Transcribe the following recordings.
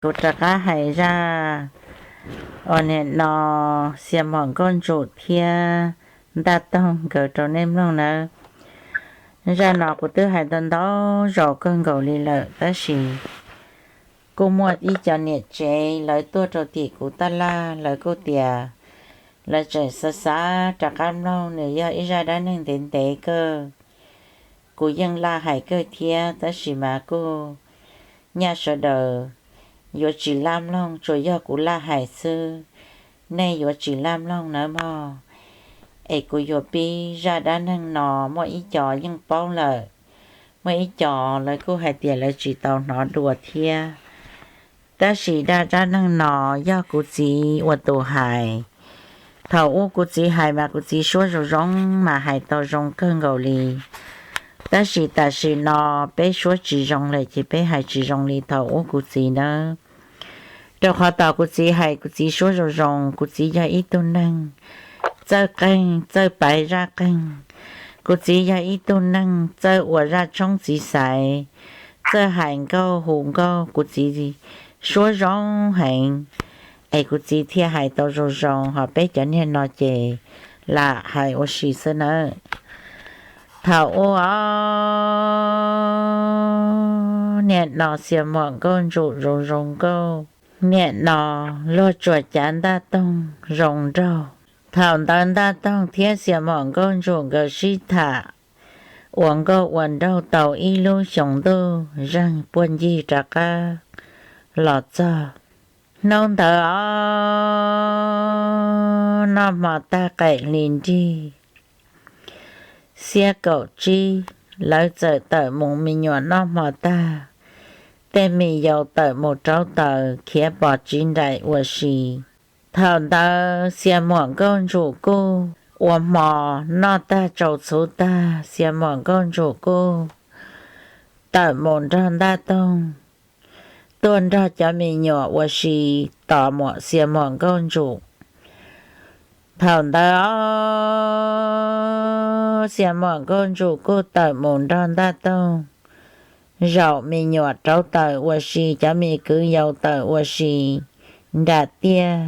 Kuv rov qab hais zaj uas nim no Xia Muam Nkauj Ntsum thiab Ntaj Toog nkawd rau nej mloog nawb. Zaj no kuv twb hais ntau ntau zaus kawg nkaus li lawm, tab sis kuj muaj ib co niam tsev lawv tuaj rau tim kuv taj laj, lawv kuj tias lawv tseem xav xav rov qab mloog, nws yog ib zaj dab neeg ntev ntev kawg. Kuv yeej laj hais kawg thiab, tab sis mas kuj nyaj sawv daws yuav tsis laj mloog, tsuas yog kuv laj hais xwb, nej yuav tsis laj mloog nawb mog. Es kuv yuav pib zaj dab neeg no, muaj ib co yeej paub lawm, muaj ib co lawv kuj hais tias lawv tsis tau hnov dua thiab. Tab sis zaj dab neeg no yog kuv txiv ua tus hais. Thaum ub kuv txiv hais mas kuv txiv suab zoo zoo mas hais tau zoo kawg nkaus li. Tab sis tam sim no peb suab tsis zoo lawm ces peb hais tsis zoo li thaum ub kuv txiv nawb. Rau qhov tom kuv txiv hais kuv txiv suab zoo zoo, kuv txiv yog ib tug neeg txawj qeeg txawj paiv zaj qeeg. Kuv txiv yog ib tug neeg txawj ua zaj tshoob txiv xaiv, txawj hais nkauj hu nkauj, kuv txiv suab zoo heev. Es kuv txiv thiaj hais tau zoo zoo, ho peb cov niag no ces lam hais ua si xwb nawb. Thaum ub os, niam no Xia Muam Nkauj Ntsum zoo zoo nkauj, niam no luag tsuas cav Ntaj Toog zoo nraug. Thaum ntawd Ntaj Toog thiab Xia Muam Nkauj Ntsum nkawd sib tham ua nkauj ua nraug tau ib lub xyoo ntuj zeeg puag ncig rov qab los txog. Hnub ntawd os, noj hmo tag qaim hli nrig xiab kaum tsib, lawv txawm tawm mus, me nyuam noj hmo tag, tej me yaus tawm mus rauv taws khiav pom tsiv nraim ua si. Thaum ntawd Xia Muam Nkauj Ntsum kuj ua hmo noj tag tsau txhuv tag, Xia Muam Nkauj Ntsum kuj tawm mus nrog Ntaj Toog tuaj nrog cov me nyuam ua si tos muam Xia Muam Nkauj Ntsum. Thaum ntawd os, Xia Muam Nkauj Ntsum kuj tawm mus nrog Ntaj Toog zaum me nyuam rauv taws ua si, cov me kwv yau tawm ua si nram tiaj.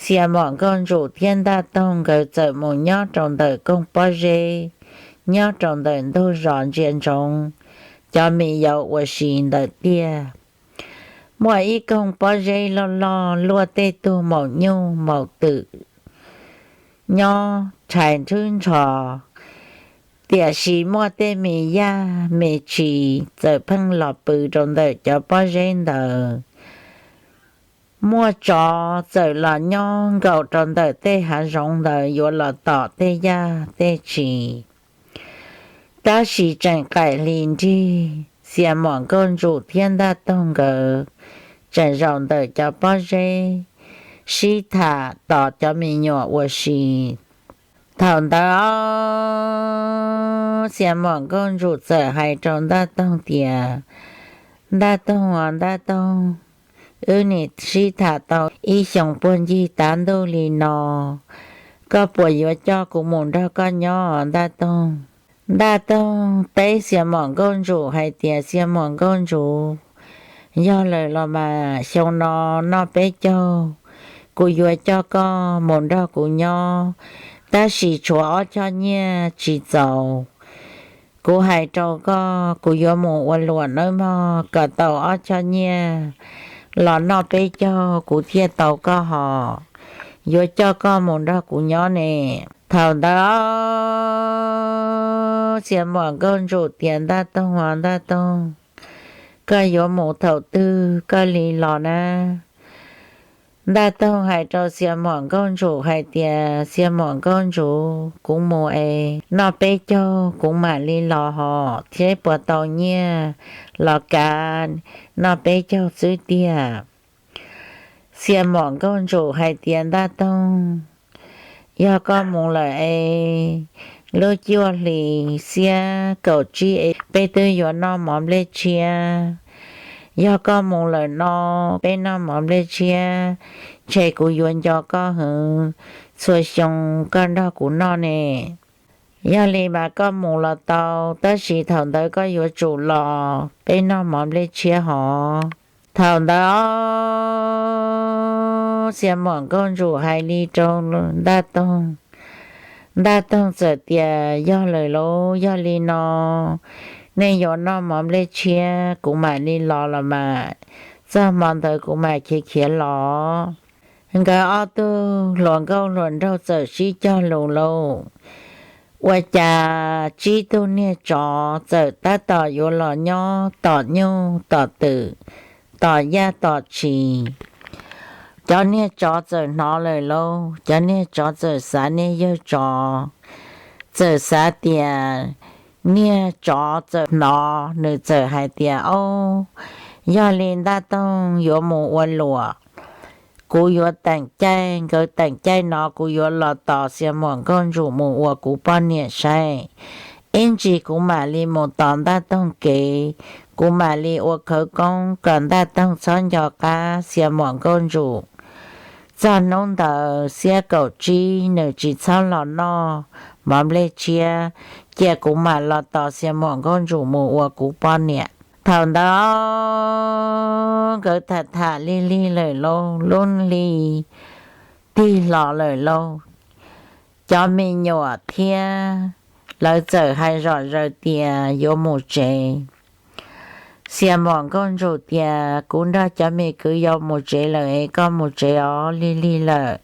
Xia Muam Nkauj Ntsum thiab Ntaj Toog nkawd txawm mus nyob rau ntawm koog pob zeb, nyob rau ntawm ntug zos ntsia ntsoov cov me yau ua si ntawm tiaj. Muaj ib koog pob zeb loj loj luaj tej tug maum nyuj maum twm nyob rhais nrhwb nrho, tiam sis muaj tej me yaj me tshis txawm pheej los pw rau ntawm cov pob zeb ntawd. Muaj tsov txawm los nyob nkaum rau ntawm tej hav zoov ntawd yuav los tom tej yaj tej tshis. Tab sis tseem qaim hli nrig, Xia Muam Nkauj Ntsum thiab Ntaj Toog nkawd tseem zaum ntawm cov pob zeb sib tham tos cov me nyuam ua si. Thaum ntawd os, Xia Muam Nkauj Ntsum txawm hais rau Ntaj Toog tias, Ntaj Toog os Ntaj Toog, wb nim sib tham tau ib xyoos puag ncig tav ntuj li no, koj puas yuav coj kuv mus nrog koj nyob os Ntaj Toog? Ntaj Toog teb Xia Muam Nkauj Ntsum hais tias, Xia Muam Nkauj Ntsum, yog lawm los mas xyoo no noj peb caug, kuv yuav coj koj mus nrog kuv nyob, tab sis tshuav ob choj nyiaj tsis txaus. Kuv hais rau koj, kuv yuav mus ua luam nawb mog, kom tau ob choj nyiaj los noj peb caug kuv thiaj tau koj hos, yuav coj koj mus nrog kuv nyob ne. Thaum ntawd os, Xia Muam Nkauj Ntsum tias, Ntaj Toog os Ntaj Toog, koj yuav mus thaum twg koj li los na? Ntaj Toog hais rau Xia Muam Nkauj Ntsum hais tias, Xia Muam Nkauj Ntsum, kuv mus es noj peb caug kuv mam li los hos, thiab puas tau nyiaj los kav noj peb caug xwb tiag? Xia Muam Nkauj Ntsum hais tias, Ntaj Toog, yog koj mus lawm es lub cuaj hlis xiab kaum tsib es peb twb yuav noj mov nplej tshiab. Yog koj mus lawm no peb noj mov nplej tshiab, ntshe kuv yuav nco koj heev, txhua xyoo koj nrog kuv noj ne. Yog li mas koj mus los tau, tab sis thaum ntawd koj yuav tsum los peb noj mov nplej tshiab hos. Thaum ntawd Xia Muam Nkauj Ntsum hais li rau Ntaj Toog, Ntaj Toog txawm tias, Yog lawm lauj, yog li no nej yuav noj mov nplej tshiab kuv mam li los los mas, txog hmo ntawd kuv mam khiav khiav los. Nkawd ob tug hluas nkauj hluas nraug txawm sib cog lus lauj. Ua cas tsib tug niag tsov txawm tab tom yuav los nyob tom nyuj tom twm, tom yaj tom tshis. Cov niag tsov txawm hnov lawm lauj, cov niag tsov txawm xav niag yawg tsov, txawm xav tias, niag tsov txawm hnov nws txawm hais tias, Au, yog li Ntaj Toog yuav mus ua luam, kuv yuav teem caij, nkawd teem caij no kuv yuav los tos Xia Muam Nkauj Ntsum mus ua kuv poj niam saib. Ib ntsis kuv mam li mus tos Ntaj Toog kev, kuv mam li ua khawv koob kom Ntaj Toog txhob nco qab Xia Muam Nkauj Ntsum. Txog hnub ntawd xiab kaum tsib nws tsis txhob los noj mov nplej tshiab, cia kuv mam los tos Xia Muam Nkauj Ntsum mus ua kuv poj niam. Thaum ntawd nkawd tham tham lig lig lawm lauj, lub hli tig hlo lawm lauj. Cov me nyuam thiab lawv txawm hais zom zaws tias yuav mus tsev. Xia Muam Nkauj Ntsum tias, Kuv nrog cov me kwv yau mus tsev lawm es koj mus tsev os, lig lig lawm.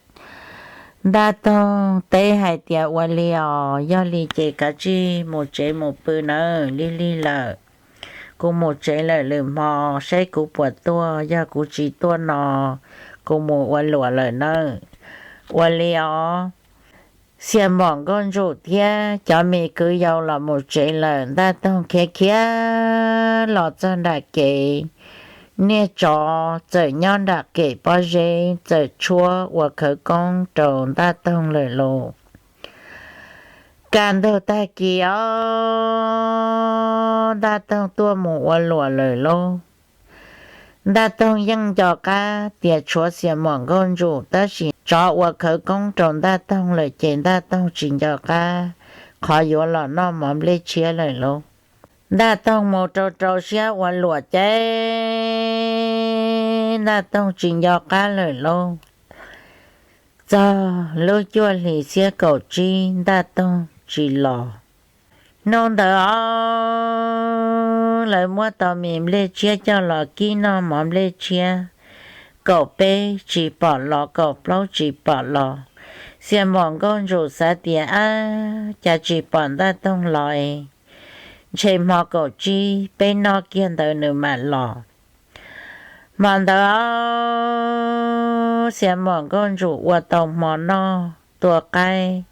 Ntaj Toog teb hais tias, Ua li os, yog li ces kav tsij mus tsev mus pw nawb, lig lig lawm. Kuv mus tsev lawm, lwm hmo saib kuv puas tuaj, yog kuv tsis tuaj no kuv mus ua luam lawm nawb. Ua li os. Xia Muam Nkauj Ntsum thiab cov me kwv yau los mus tsev lawm, Ntaj Toog khiav khiav los txog nram kev, niag tsov txawm nyob nram kem pob zeb txawm tshuab ua khawv koob rau Ntaj Toog lawm lauj. Kaj ntug tag kis os, Ntaj Toog tuaj mus ua luam lawm lauj. Ntaj Toog yeej nco qab tias tshuav Xia Muam Nkauj Ntsum, tab sis tsov ua khawv koob rau Ntaj Toog lawm ces Ntaj Toog tsis nco qab qhov yuav los noj mov nplej tshiab lawm lauj. Ntaj Toog mus rau rau siab ua luam ces Ntaj Toog tsis nco qab lawm lauj. Txog lub cuaj hlis xiab kaum tsib Ntaj Toog tsis los. Hnub ntawd os, lawv muab tau me nplej tshiab coj los kib noj mov nplej tshiab, kaum peb tsis pom los, kaum plaub tsis pom los. Xia Muam Nkauj Ntsum xav tias, Ab, cas tsis pom Ntaj Toog los es, ntshe hmo kaum tsib peb noj kiag ntawd nws mam los. Hmo ntawd os, Xia Muam Nkauj Ntsum ua tau hmo noj tua qaib,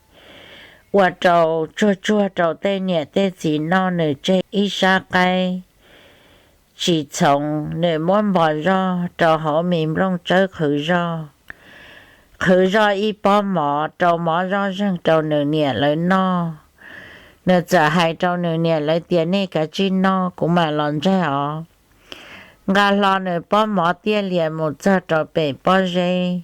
ua rau tsuag tsuag rau tej niam tej txiv noj, nws tseg ib sab qaib tsis txhoov, nws muab npog zog rau hauv me nplooj tsawb qhwv zog, qhwv zog ib pob mov, rau mov zoj zeeg rau nws niam lawv noj. Nws txawm hais rau nws niam lawv tias, Nej kav tsij noj, kuv mam los ntsaig os. Nqa hlo nws pob mov tiaj lias mus txog rau pem pob zeb,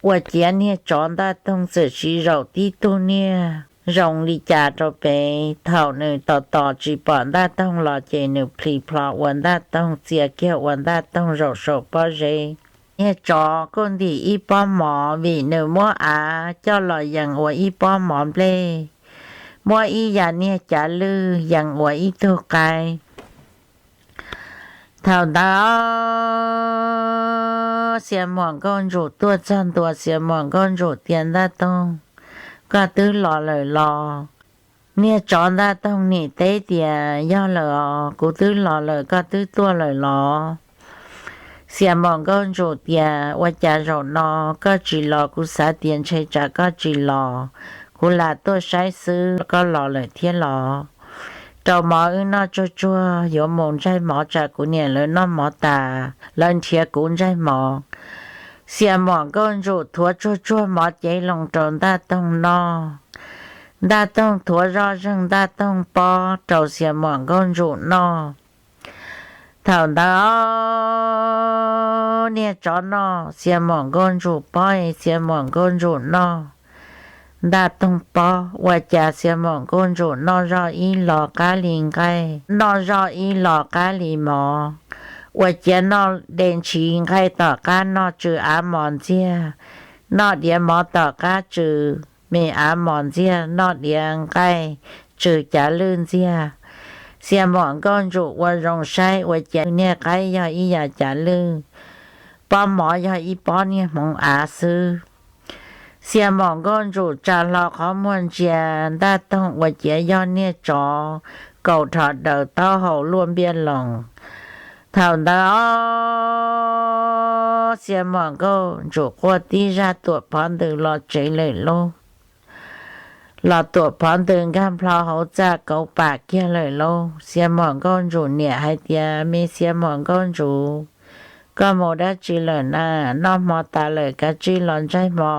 ua ciav niag tsov Ntaj Toog txawm siv zaum tib tug niag zoo li cas rau pem. Thaum nws tos tos tsis pom Ntaj Toog los ces nws plhis plho ua Ntaj Toog, txia kiag ua Ntaj Toog zaum saum pob zeb. Niag tsov kuj ntim ib pob mov, vim nws muab av coj los yees ua ib pob mov nplej, muab ib yam niag cav lwj yees ua ib tug qaib. Thaum ntawd Xia Muam Nkauj Ntsum tuaj txog ntua, Xia Muam Nkauj Ntsum tias, Ntaj Toog, koj twb los lawm los? Niag tsov Ntaj Toog nim teb tias, Yog lawm os, kuv twb los lawm, koj twb tuaj lawm los? Xia Muam Nkauj Ntsum tias, Ua cas zaum no koj tsis los? Kuv xav tias ntshe tsam koj tsis los, kuv lam tuaj saib xwb, koj los lawm thiab los? Rau mov wb noj tsuag tsuag yuav mus ntsaig mov, tsam kuv niam lawv noj mov tas lawv nrhiav kuv ntsaig mov. Xia Muam Nkauj Ntsum thuav tsuag tsuag mov cev loo rau Ntaj Toog noj. Ntaj Toog thuav zoj zeeg Ntaj Toog pob rau Xia Muam Nkauj Ntsum noj. Thaum ntawd os, niag tsov noj, Xia Muam Nkauj Ntsum pob, Xia Muam Nkauj Ntsum noj, Ntaj Toog pob. Ua cas Xia Muam Nkauj Ntsum noj zoj ib los qab li nqaij, noj zoj ib los qab li mov, Ua ciav noj de ntshiv nqaij tom qab noj tsw av mos ntxiag, noj diav mov tom qab tsw me av mos ntxiag, noj diav nqaij tsw cav lwj ntxiag. Xia Muam Nkauj Ntsum ua zoo saib ua ciav niag qaib yog ib yam cav lwj, pob mov yog ib pob niag hmoov av xwb. Xia Muam Nkauj Ntsum tsa hlo qhov muag ntsia Ntaj Toog ua ciav yog niag tsov kaus rho daws taub hau luaj npiaj loos. Thaum ntawd os, Xia Muam Nkauj Ntsum quaj tib zaj tuam phov ntws los tsev lawm lauj. Los tuam phov ntws nkag nplho hauv txaj kauv pam kiag lawm lauj. Xia Muam Nkauj Ntsum niam hais tias, Me Xia Muam Nkauj Ntsum, koj mus dab tsi lawm na? Noj hmo tas lawm kav tsij los ntsaig hmo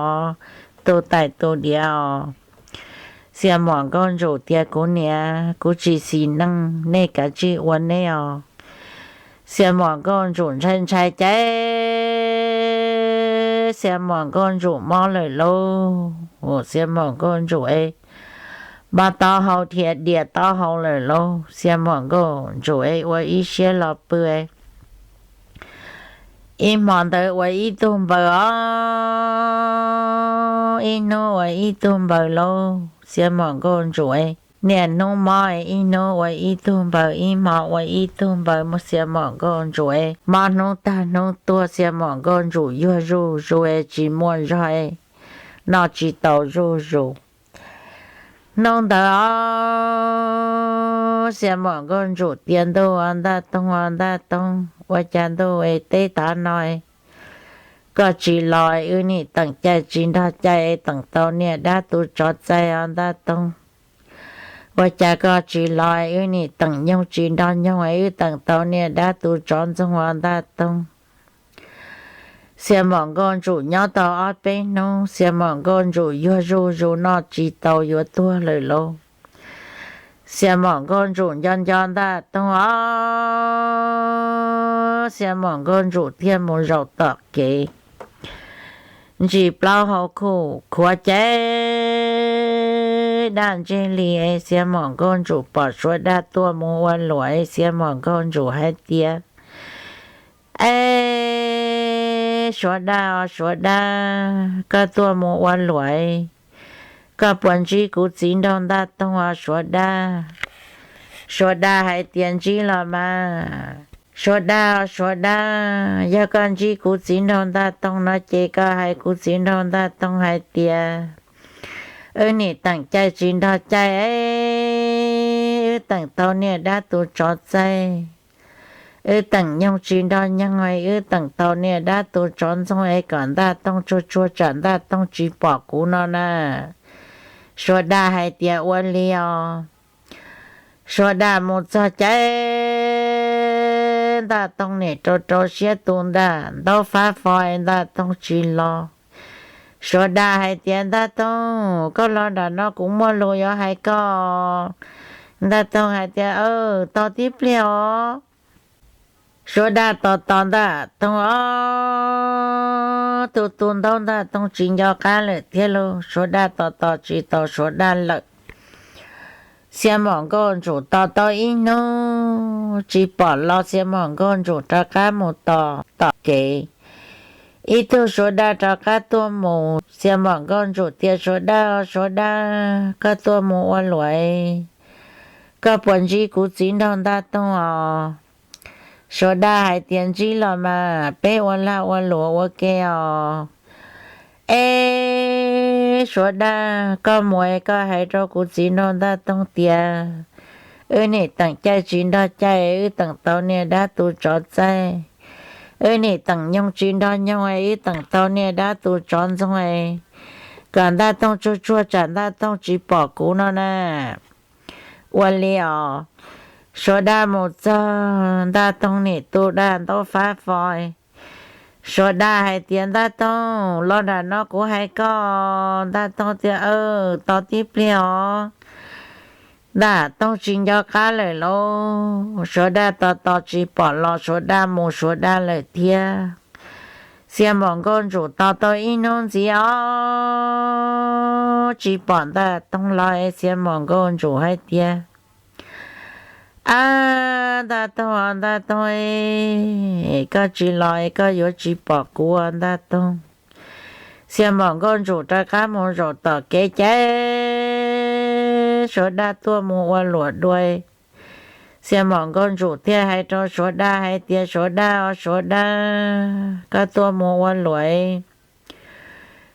tu tais tu diav os. Xia Muam Nkauj Ntsum tias, Kuv niam, kuv tsis xis neej, nej kav tsij ua nej os. Xia Muam Nkauj Ntsum ntshai ntshai ces Xia Muam Nkauj Ntsum mob lawm lauj. Xia Muam Nkauj Ntsum es mob taub hau dhia dias taub hau lawm lauj. Xia Muam Nkauj Ntsum es ua ib siab los pw es ib hmo ntawd ua ib tug npaws os, ib hnub ua ib tug npaws lauj. Xia Muam Nkauj Ntsum es niaj hnub mob es ib hnub ua ib tug npaws, ib hmo ua ib tug npaws, muab Xia Muam Nkauj Ntsum es mob hnub tag hnub tuag. Xia Muam Nkauj Ntsum yuag zuj zus es tsis muaj zog es noj tsis tau zuj zus. Hnub ntawd os, Xia Muam Nkauj Ntsum tias, Ntuj os Ntaj Toog os Ntaj Toog, ua cas ntuj es teb tav no koj tsis los, wb nim teem caij tsis nrog caij es teem tau niag dab tu tsov txaij os Ntaj Toog. Ua cas koj tsis los, wb nim teem nyoog tsis nrog nyoog es wb teem tau niag dab tu tsov ntxoog os Ntaj Toog. Xia Muam Nkauj Ntsum nyob tau ob peb hnub, Xia Muam Nkauj Ntsum yuag zuj zus noj tsis tau yuav tuag lawm lauj. Xia Muam Nkauj Ntsum nco nco Ntaj Toog os, Xia Muam Nkauj Ntsum thiaj mus zaum tom kev ntsis plaub hau khuj khuav ces daj ntseg li es Xia Muam Nkauj Ntsum pom Suav Daj tuaj mus ua luam es Xia Muam Nkauj Ntsum hais tias, Es Suav Daj os Suav Daj, koj tuaj mus ua luam, koj puas ntsib kuv txiv nraug Ntaj Toog os Suav Daj? Suav Daj hais tias, Ntsib los mas. Suav Daj os Suav Daj, yog koj ntsib kuv txiv nraug Ntaj Toog no ces koj hais kuv txiv nraug Ntaj Toog hais tias, wb nim teem caij tsis nrog caij, wb teem tau niag dab tu tsov txaij, wb teem nyoog tsis nrog nyoog, wb teem tau niag dab tu tsov ntxoog es kom Ntaj Toog tsuag tsuag tsam Ntaj Toog tsis pom kuv no na. Suav Daj hais tias, Ua li os. Suav Daj mus txog ces Ntaj Toog nim rau rau siab tu ntaj ntaub fab fo es Ntaj Toog tsis los. Suav Daj hais tias, Ntaj Toog, koj los nram no kuv muaj lus yuav hais koj. Ntaj Toog hais tias, Tos tib pliag os. Suav Daj tos tos Ntaj Toog os, tu tu ntaub Ntaj Toog tsis nco qab lawm thiab lauj. Suav Daj tos tos tsis tau Suav Daj lawm. Xia Muam Nkauj Ntsum tos tau ib hnub tsis pom los, Xia Muam Nkauj Ntsum rov qab mus tos tom kev. Ib tug Suav Daj rov qab tuaj mus, Xia Muam Nkauj Ntsum tias, Suav Daj os Suav Daj, koj tuaj mus ua luam, koj puas ntsib kuv txiv nraug Ntaj Toog os? Suav Daj hais tias, Ntsib los mas, peb ua lag ua luam ua ke os. Es Suav Daj, koj mus es koj hais rau kuv txiv nraug Ntaj Toog tias, wb nim teem caij tsis nrog caij, wb teem tau niag dab tu tsov txaij, wb nim teem nyoog tsis nrog nyoog, wb teem tau niag dab tu tsov ntxoog, kom Ntaj Toog tsuag tsuag tsam Ntaj Toog tsis pom kuv no na. Ua li os. Suav Daj mus txog, Ntaj Toog nim tu daj ntaub fab fo. Suav Daj hais tias, Ntaj Toog, los nram no kuv hais koj. Ntaj Toog tias, Aws, tos tib pliag os. Ntaj Toog tsis nco qab lawm lauj. Suav Daj tos tos tsis pom los, Suav Daj mus Suav Daj lawm thiab. Xia Muam Nkauj Ntsum tos tau ib hnub ntxiv os, tsis pom Ntaj Toog los es Xia Muam Nkauj Ntsum hais tias, Ab, Ntaj Toog, Ntaj Toog, koj tsis los koj yuav tsis pom kuv, Ntaj Toog. Xiab Mom Nkauj Ntsum rov qab mus zaum tom kev ces Suav Daj tuaj mus ua luam dua. Xiab Mom Nkauj Ntsum thiaj hais rau Suav Daj hais tias, Suav Daj, Suav Daj, koj tuaj mus ua luam,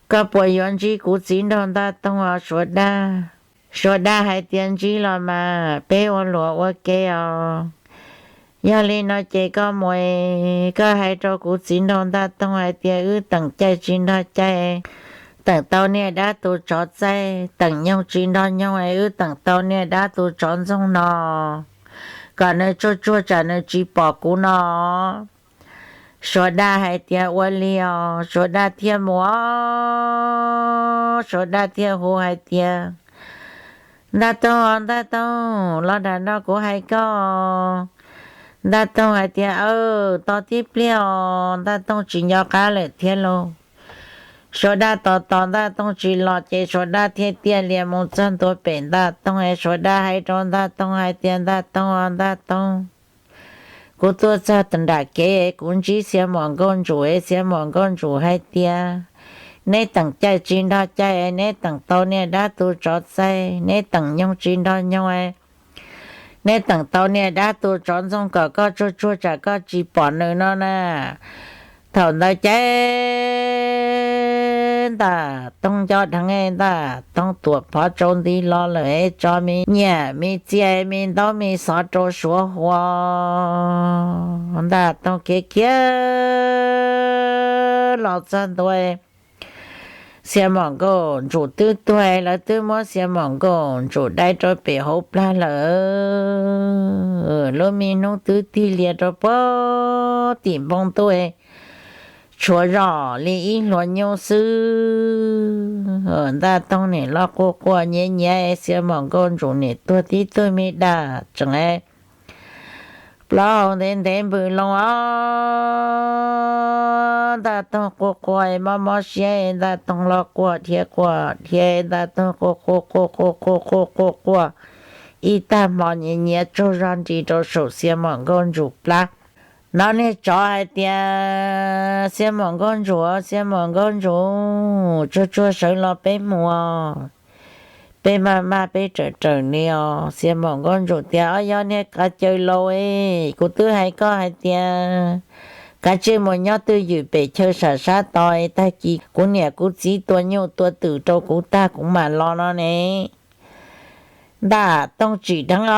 koj puas yuav ntsib kuv txiv nraug Ntaj Toog os Suav Daj? Suav Daj hais tias, Ntsib los mas, peb ua luam ua ke os. Yog li no ces koj mus, koj hais rau kuv txiv nraug Ntaj Toog hais tias wb teem caij tsis nrog caij, teem tau niag dab tus tsov txaij, teem nyoog tsis nrog nyoog, wb teem tau niag dab tus tsov ntxoog no, kom nws tsuag tsuag tsam nws tsis pom kuv no. Suav Daj hais tias, Ua li os. Suav Daj thiaj mus os, Suav Daj thiaj hu hais tias, Ntaj Toog, Ntaj Toog, los nram no kuv hais koj. Ntaj Toog hais tias, Aw, tos tib pliag os. Ntaj Toog tsis nco qab lawm thiab lauj. Suav Daj tos tos Ntaj Toog tsis los ces Suav Daj thiaj tiaj lias mus txog ntua pem Ntaj Toog es Suav Daj hais rau Ntaj Toog hais tias, Ntaj Toog, Ntaj Toog, kuv tuaj txog nram kev kuv ntsib Xiab Mom Nkauj Ntsum es Xiab Mom Nkauj Ntsum hais tias, neb teem caij tsis nrog caij, neb teem tau niag dab tus tsov txaij, neb teem nyoog tsis nrog nyoog, neb teem tau niag dab tus tsov ntxoog kom koj tsuag tsuag tsam koj tsis pom nws no na. Thaum ntawd ces Ntaj Toog nco dheev, Ntaj Toog tuam phov tsau nti los lawm es tso me nyiaj me txiaj me ntaub me xov rau Suav Huas. Ntaj Toog khiav khiav los txog ntua, Xiab Mom Nkauj Ntsum twb tuag, lawv twb muab Xiab Mom Nkauj Ntsum dai rau pem hauv plag lawm. Lub me hnub twb tig lias rau puag tim npoo ntuj, tshuav zoj li ib hlua nyuj xwb. Ntaj Toog nim los quaj quaj nyiav nyiav, Xiab Mom Nkauj Ntsum nim tuag tib tug me dag tseem plaub hau ntev ntev npws loo os. Ntaj Toog quaj quaj mob mob siab, Ntaj Toog los quaj dhia quaj dhia, Ntaj Toog quaj quaj quaj quaj quaj quaj quaj quaj ib tag hmo nyiav nyiav tsaug zog nti rau saum Xiab Mom Nkauj Ntsum plab. Hnov niag tsov hais tias, Xiab Mom Nkauj Ntsum, Xiab Mom Nkauj Ntsum, tsuag tsuag sawv los peb mus os. Peb maj maj peb raws raws li os. Xiab Mom Nkauj Ntsum tias, Ob, yog niag kav caw laus, kuv twb hais koj hais tias kav tsij mus nyob twj ywm pem chaw sam sab tos, tag kis kuv niam kuv txiv tua nyuj tua twm rau kuv tag kuv mam los no ne. Ntaj Toog tsim dheev os.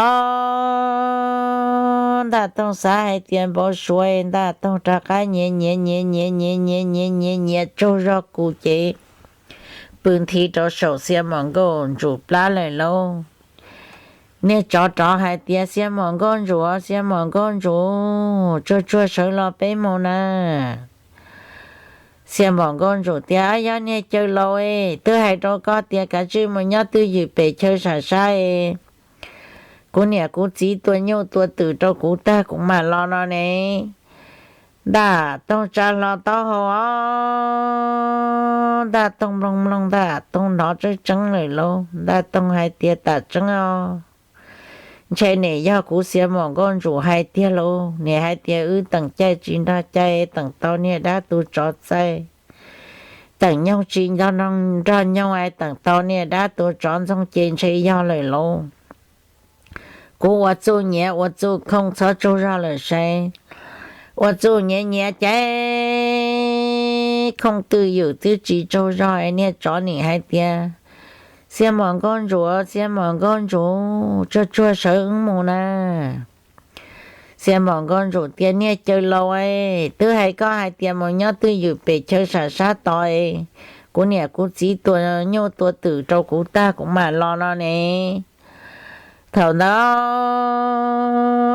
Ntaj Toog xav hais tias npau suav, Ntaj Toog rov qab nyiav nyiav nyiav nyiav nyiav nyiav nyiav nyiav nyiav tsaug zog kuv ces pw nthi rau saum Xiab Mom Nkauj Ntsum plab lawm lauj. Niag tsov rov hais tias, Xiab Mom Nkauj Ntsum, Xiab Mom Nkauj Ntsum, tsuag tsuag sawv los peb mus na. Xiab Mom Nkauj Ntsum tias, Yog niag caw laus, twb hais rau koj tias kav tsij mus nyob twj ywm pem chaw sam sab, kuv niam kuv txiv tua nyuj tua twm rau kuv tag kuv mam los no ne. Ntaj Toog tsa hlo taub hau os. Ntaj Toog mloog mloog, Ntaj Toog hnov tseeb tseeb lawm lauj. Ntaj Toog hais tias, Tam tseeb os, ntshe nim yog kuv Xiab Mom Nkauj Ntsum hais tiag lauj. Nim hais tias wb teem caij tsis nrog caij, teem tau niag dab tus tsov txaij, teem nyoog tsis nrog nyoog, teem tau niag dab tus tsov ntxoog ces ntshe yog lawm lauj. Kuv ua txuj nyiav ua txuj khooj txhob tsaug zog lawm saib. Ua txuj nyiav nyiav ces khooj twj ywm twb tsis tsaug zog, niag tsov nim hais tias, Xiab Mom Nkauj Ntsum, Xiab Mom Nkauj Ntsum, tsuag tsuag sawv wb mus na. Xiab Mom Nkauj Ntsum tias, Niag caw laus, twb hais koj hais tias mus nyob twj ywm pem chaw sam sab tos, kuv niam kuv txiv tua nyuj tua twm rau kuv tag kuv mam los no ne. Thaum ntawd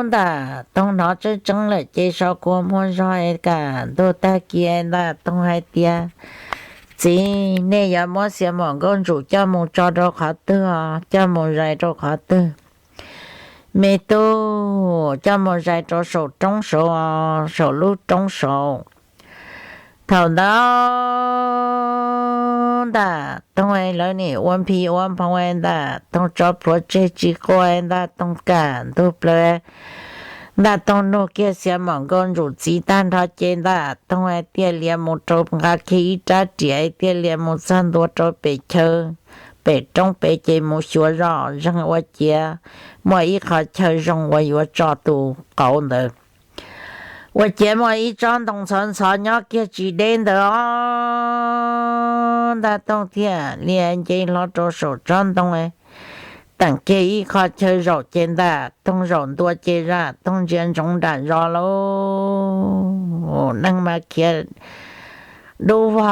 Ntaj Toog hnov tseeb tseeb lawm ces so kua muag zog kam ntug tag kis, Ntaj Toog hais tias, Txiv, nej yuav muab Xiab Mom Nkauj Ntsum coj mus tso rau qhov twg os, coj mus zais rau qhov twg? Me tub, coj mus zais rau saum roob saud, saum lub roob saud. Thaum ntawd Ntaj Toog lawv nim ua nphi ua nphoo, Ntaj Toog tso plhuav tseg tsis quaj, Ntaj Toog kam ntug plaws. Ntaj Toog nug kiag Xia Muam Nkauj Ntsum txiv tag nrho ces Ntaj Toog thiaj li mus rau nqa kiag ib rab riam, thiaj li mus txog ntua rau pem chaw, pem roob pem ces mus xyuas zoj zeeg ua ciav muaj ib qho chaw zoo uas yuav tso tus qauv ntawd. Ua ciav muaj ib tsob ntoo ntxhov ntxhov nyob kiag tsis deb ntawd os. Ntaj Toog thiaj li nce hlo rau saum tsob ntoo, teem kiag ib qho chaw zaum ces Ntaj Toog zaum ntua ces Ntaj Toog ntsia ntsoov nram zos lauj, neeg mas khiav dub vog.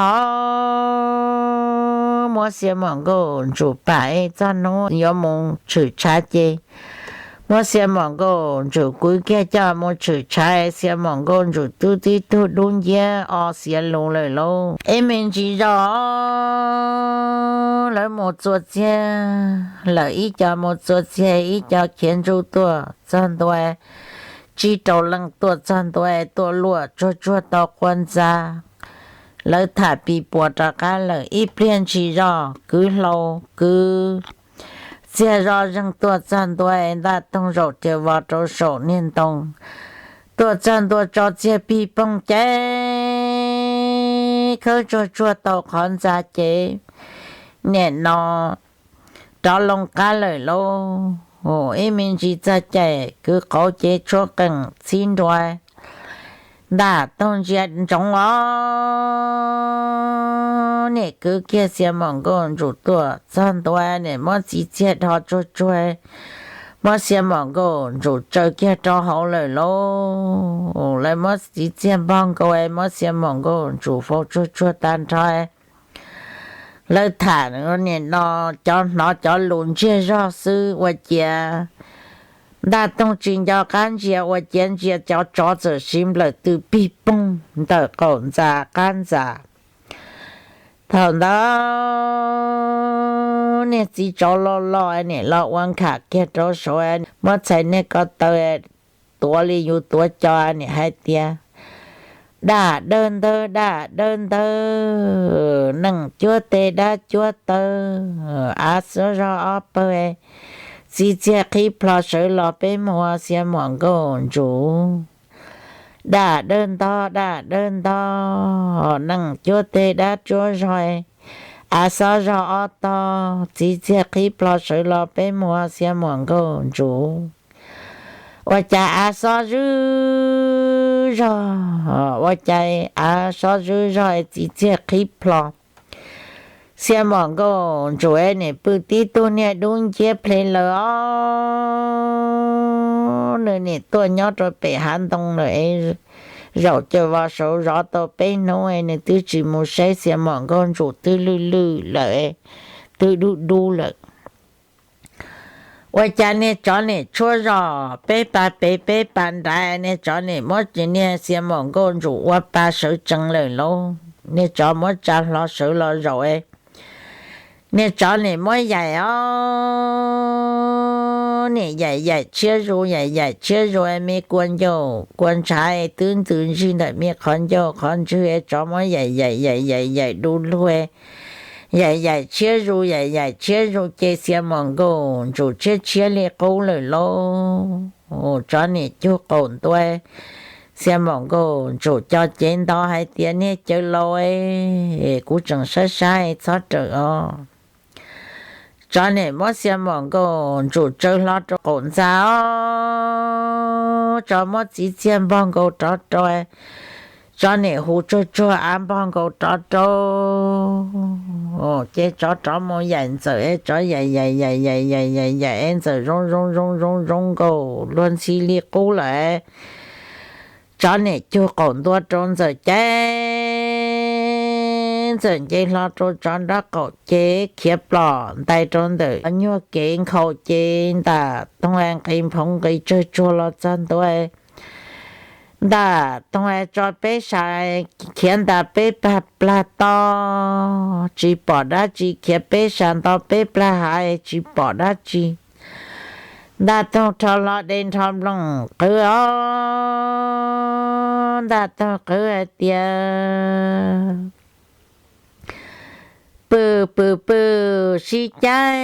Muab Xia Muam Nkauj Ntsum pam, txog hnub yuav mus tshwm tshav ces muab Xia Muam Nkauj Ntsum kwv kiag coj mus tshwm tshav, Xia Muam Nkauj Ntsum twb tib tug dub nciab o xiav lus lawm lauj. Ib me ntsis zog lawv mus txua txiag lawm, ib co mus txua txiag, ib co khiav ntsuj tuaj txog ntua, tsib rau leej tuaj txog ntua, tuaj luaj tsuag tsuag tau qhov ntxa. Lawv tham pis puas rov qab lawm, ib pliag ntsis zog kwv hlau kwv txiag zoj zeeg tuaj txog ntua, Ntaj Toog zaum riam vos rau saum niag ntoo, tuaj txog ntua tso txiag pig poog ces khawb tsuag tsuag tau qhov ntxa ces nim no rov loo qab lawm lauj. Ib me ntsis txog caij kwv qauv ces tshuab qees txhib nruas, Ntaj Toog ntsia ntsoov os, nim kwv kiag Xia Muam Nkauj Ntsum tuaj txog ntua, nim muab txiv txiag dhos tsuag tsuag, muab Xia Muam Nkauj Ntsum tsaws kiag rau hauv lawm lauj. Lawv muab txiv txiag npog nkaus, muab Xia Muam Nkauj Ntsum faus tsuag tsuag tag nrho. Lawv tham nim no cov hnov cov lus ntsiag zog xwb, ua ciav Ntaj Toog tsis nco qab ntsia, ua ciav ntsia cov tsov txawm siv nplawm tw pig poog ntawm qaum ntxa qab ntxa. Thaum ntawd niag txiv tsov loj loj nim los ua nkham kiag rau saud, muab txhais niag ko taw tuav li yus tuav co, nim hais tias, daj dawb ntawb, daj dawb ntawb, nees cuab teg dab cuab taw, av xab zog ob pawg, txiv txiag qhib plho sawv los peb muag Xia Muam Nkauj Ntsum. Daj dawb ntawb, daj dawb ntawb, nees cuab teg dab cuab zog, av xab zog ob tog, txiv txiag qhib plho sawv los peb muag Xia Muam Nkauj Ntsum. Ua cas av xob zwb zog, ua cas av xob zwb zog txiv txiag qhib plho. Xia Muam Nkauj Ntsum nim pw tib tug niag dub nciab ple lawm os, nws nim tuaj nyob rau pem hav ntoo lawm, zaum caws vos saud zov tau peb hnub nws twb tsis mus saib Xia Muam Nkauj Ntsum twb lwj lwj lawm, twb dub dub lawm. Ua cas niag tsov nim tshuab zog peb pas pem peb pas nrad, niag tsov nim muab niag Xia Muam Nkauj Ntsum ua pa sawv tsees lawm lauj. Niag tsov muab tsa hlo sawv los zaum, niag tsov nim muab yaim os, nim yaim yaim tshiab zus, yaim yaim tshiab zus, me kua ncauj kua ntshav twb ntxws ntsig ntawm me qhov ncauj qhov ntswg, tsov muab yaim yaim yaim yaim yaim du lug, yaim yaim tshiab zus, yaim yaim tshiab zus ces Xia Muam Nkauj Ntsum tshiab tshiab li qub lawm lauj. Tsov nim cug qaum ntua, Xia Muam Nkauj Ntsum co cev nto hais tias, niag cawv laus, kuv tseem saib saib txhob rawm os. Tsov nim muab Xia Muam Nkauj Ntsum tsaws hlo rau qaum ntxa os, tsov muab txiv txiag npog nkaus rov rau, tsov nim hu tsuag tsuag av npog nkaus rov rau. Ces tsov rov mus yaim ntxawm, tsov yaim yaim yaim yaim yaim yaim yaim ntxawm zoo zoo zoo zoo nkaus luag ntxhi li qub lawm. Tsov nim cug qaum ntua rau ntxawm ces ntxawm nce hlo rau tsov nraub qaum ces khiav plom ntais rau ntawm nyuag kev nkhaus ces Ntaj Toog nqis nphoov nqis tsawg tsuag los txog ntua. Ntaj Toog tso peb sab khiav nta peb pag plag to tsis pom dab tsi, khiav peb sab nto peb plag hav tsis pom dab tsi. Ntaj Toog rho hlo de nrho nplooj qwv os, Ntaj Toog qwv hais tias, Pw pw pw, sib cag,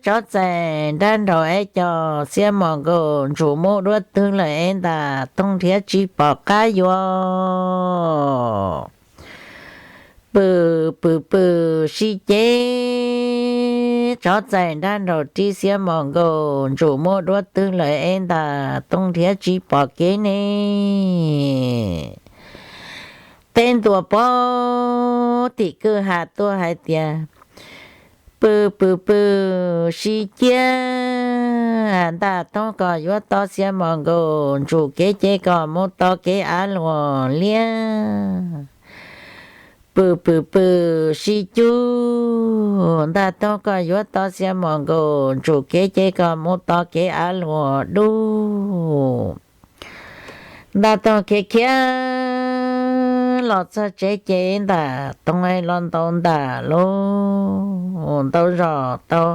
tsov txais nrab nraum es cov xiab mos nkaus ntsuj muab duab twg lawm es ntas toog nrhiav tsis pom qab yuav. Pw pw pw, sib ceg, tsov txais nrab nraum rib xiab mos nkaus ntsuj muab duab twg lawm es ntas toog nrhiav tsis pom kev ne. Teb ntua pov tim kwj ha tuaj hais tias, pw pw pw, sib cag, ntas toog kom yuav tau xiab mos nkaus ntsuj kev ces kom mus tau kev av luam liab. Pw pw pw, sib cug, ntas toog kom yuav tau xiab mos nkaus ntsuj kev ces kom mus tau kev av luam dub. Ntas toog khiav khiav los txog tsev ces ntas toog los ntaus ntas lub ntaus zos tau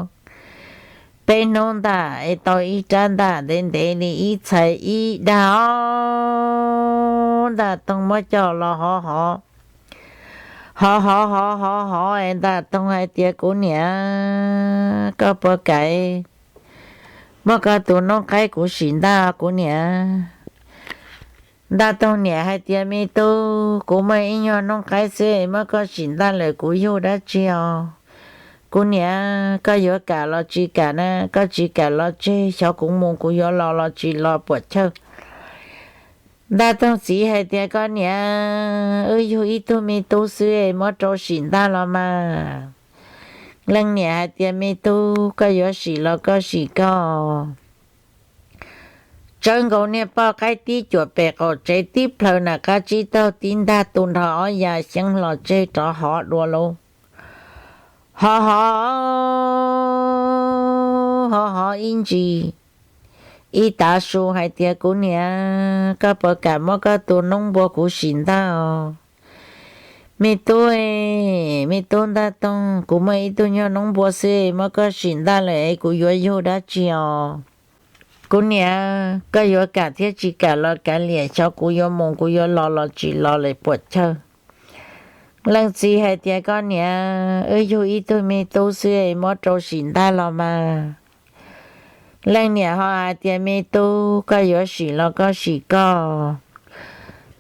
peb hnub ntas es tau ib rab ntas ntev ntev li ib txhais ib dag os. Ntas toog muab coj los hov hov hov hov hov hov hov es ntas toog hais tias, kuv niam, koj puas kam muab koj tus noob qaib kuv sim ntaj kuv niam? Ntaj toog niam hais tias, me tub, kuv muaj ib nyuag noob qaib xwb, muab koj sim ntaj lawm kuv yug dab tsi os? Kuv niam, koj yuav kam los tsis kam na? Koj tsis kam los tseg, xyov kuv mus kuv yuav los los tsis los puam chawj. Ntaj toog txiv hais tias, koj niam, wb yug ib tug me tub xwb, muab rau sim ntaj los mas. Leej niam hais tias, me tub, koj yuav sim los koj sim koj. Tsawv nkaus niag poj qaib tib cuam pem qaum tsev tib plhaws nram qab tsib taug tib ntaj tu nrho ob ya xyeeb hlo tseg rov hov dua lauj. Hov hov hov hov ib ntsis, ib tav su hais tias, kuv niam, koj puas kam muab koj tus noob npua kuv sim ntaj os? Me tub, me tub Ntaj Toog, kuv muaj ib tug nyuag noob npua xwb, muab koj sim ntaj lawm es kuv yuav yug dab tsi os? Kuv niam, koj yuav kam thiab tsis kam los kav liam, xyov kuv yuav mus kuv yuav los los tsis los lawm puam chawj. Leej txiv hais tias, koj niam, wb yug ib tug me tub xwb, muab rau sim ntaj los mas. Leej niam ho hais tias, me tub, koj yuav sim los koj sim koj.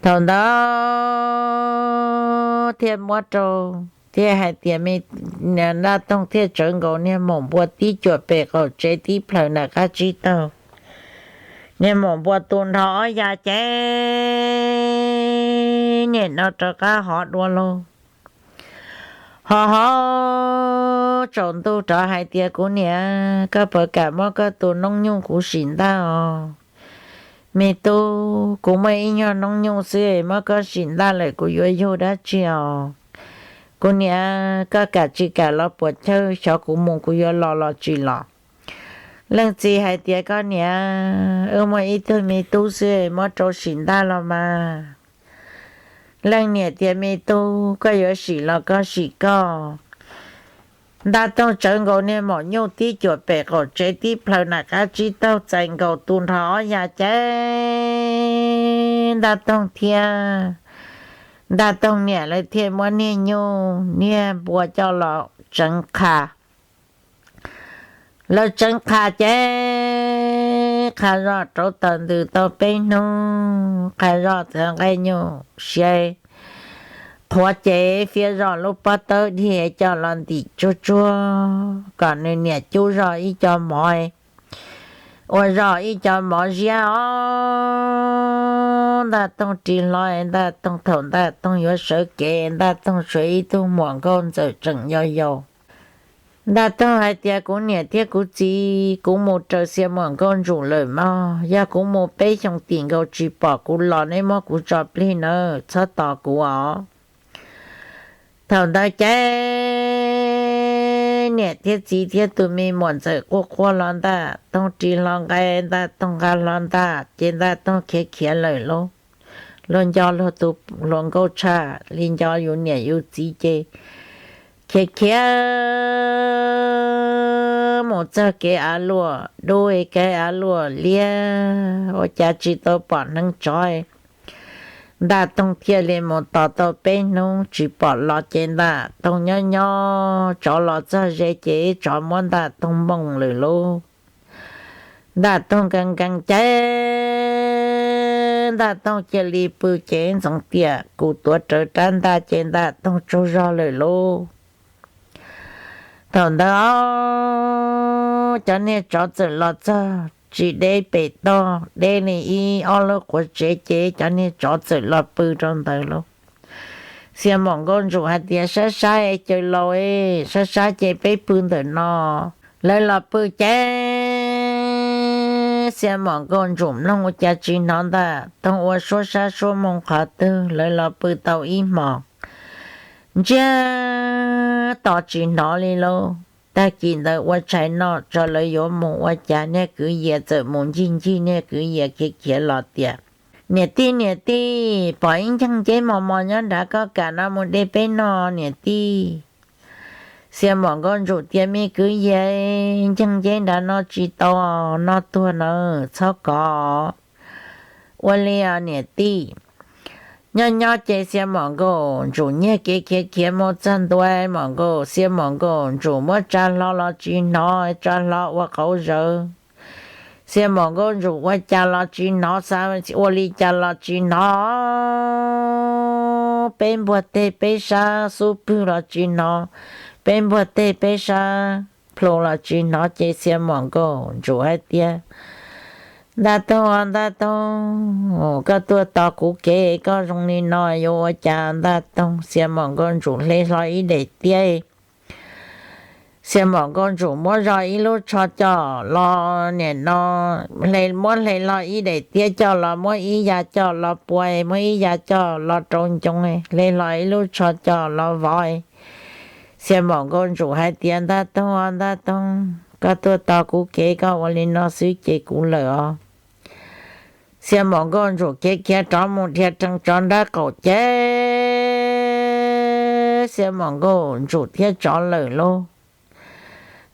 Thaum ntawd thiaj muab rau, thiaj hais tias, Ntaj Toog thiaj tsawv nkaus niag maum npua tib cuam pem qaum tsev tib plhaws nram qab tsib taug. Niag maum npua tu nrho ob ya ces niam no rov qab hov dua lauj. Hov hov tsaus ntuj rov hais tias, kuv niam, koj puas kam muab koj tus noob nyuj kuv sim ntaj os? Me tub, kuv muaj ib nyuag noob nyuj xwb, muab koj sim ntaj lawm kuv yuav yug dab tsi os? Kuv niam, koj kam tsis kam los puam chawj, xyov kuv mus kuv yuav los los tsis los. Leej txiv hais tias, koj niam, wb muaj ib tug me tub xwb, muab rau sim ntaj los mas. Leej niam tias, me tub, koj yuav sim los koj sim koj. Ntaj Toog tsawv nkaus niag maum nyuj tib cuam pem qaum tsev tib plhaws nram qab tsib taug txais nkaus tu nrho ob ya ces Ntaj Toog thiab Ntaj Toog niam lawv thiaj muab niag nyuj niag npua coj los tseev qha. Lawv tseev qha ces qha zoj rauv taws ntws tau peb hnub, qha zoj txawm nqaij nyuj siav qhuav ces fiab zoj lub pob tawb dhia coj los ntim tsuag tsuag kom nws niam cub zoj ib co mov, ua zoj ib co mov ziab os. Ntaj Toog ris hlo, Ntaj Toog thaum Ntaj Toog yuav sawv kev, Ntaj Toog suav ib tug muam nkauj ntxawm tseem yau yau. Ntaj Toog hais tias, kuv niam thiab kuv txiv, kuv mus raws xia muam nkauj ntsum lawm mog, yog kuv mus peb xyoo tim nkaus tsis pom kuv los neb muab kuv tso plig nawb, txhob tos kuv os. Thaum ntawd ces niam thiab txiv thiab tus me muam ntxawm quaj quaj hlo, Ntaj Toog ris hlo nqaij, Ntaj Toog nqa hlo ntaj, ces Ntaj Toog khiav khiav lawm lauj. Luag nco luag tus hluas nkauj tshaj li nco yus niam yus txiv ces khiav khiav mus txog kev av luam dub, kev av luam liab, ua cas tsis tau pom hneev tsov. Ntaj Toog thiaj li mus tos tau peb hnub tsis pom los ces Ntaj Toog nyob nyob tsov los txog ze ces tsov muab Ntaj Toog mooj lawm lauj. Ntaj Toog nkees nkees ces Ntaj Toog cia li pw ces ntxoov tias kuv tuav rawv rab ntaj ces Ntaj Toog tsaug zog lawm lauj. Thaum ntawd os, cov niag tsov txawm los txog tsis deb pem toj, deb li ib ob lub quav tsev ces cov niag tsov txawm los pw rau ntawd lauj. Xia Maum Nkauj Ntsum hais tias sab sab es caw laus, sab sab ces peb pw ntawm no. Lawv los pw ces Xia Maum Nkauj Ntsum mloog ua cas tsis hnov Ntaj Toog ua suab sab suab moo qhov twg. Lawv los pw tau ib hmos, ntsiag to tsis hnov li lauj. Tag kis ntawd ua tshais noj tso lawv yuav mus ua cas niag kwv yias txawm mus ncig ncig niag kwv yias khiav khiav los tias, niam tij niam tij, pom ib nceeg nceb mos mos nyob nrad, koj kam no mus de peb noj niam tij. Xia Maum Nkauj Ntsum tias me kwv yias, nceeg nceb nrad noj tsis tau, noj tuag na, txhob kov. Ua li os niam tij. Nyob nyob ces Xia Maum Nkauj Ntsum nyiag kev khiav khiav mus txog ntua, Maum Nkauj, Xia Maum Nkauj Ntsum muab tsa hlo los tsis hnov, tsa hlo ua qauv zawv. Xia Maum Nkauj Ntsum ua cas los tsis hnov, xav ua li cas los tsis hnov. Peb npuag teg peb sab xub pwg los tsis hnov, peb npuag teg peb sab plhu los tsis hnov ces Xia Maum Nkauj Ntsum hais tias, Ntaj Toog, Ntaj Toog, koj tuaj tos kuv kev, koj zoo li no yuav ua cas Ntaj Toog? Xia Maum Nkauj Ntsum hle hlo ib daim tiab. Xia Maum Nkauj Ntsum muab zoj ib lub tsho coj los, niam no, muab hle hlo ib daim tiab coj los, muab ib ya coj los pua, muab ib ya coj los rau ncoo, hle hlo ib lub tsho coj los vov. Xia Maum Nkauj Ntsum hais tias, Ntaj Toog, Ntaj Toog, koj tuaj tos kuv kev, koj ua li no xwb ces kuv lawm os. Xia Maum Nkauj Ntsum khiav khiav rov mus dhia rhees tsov nrab qaum ces Xia Maum Nkauj Ntsum thiab tsov lawm lauj.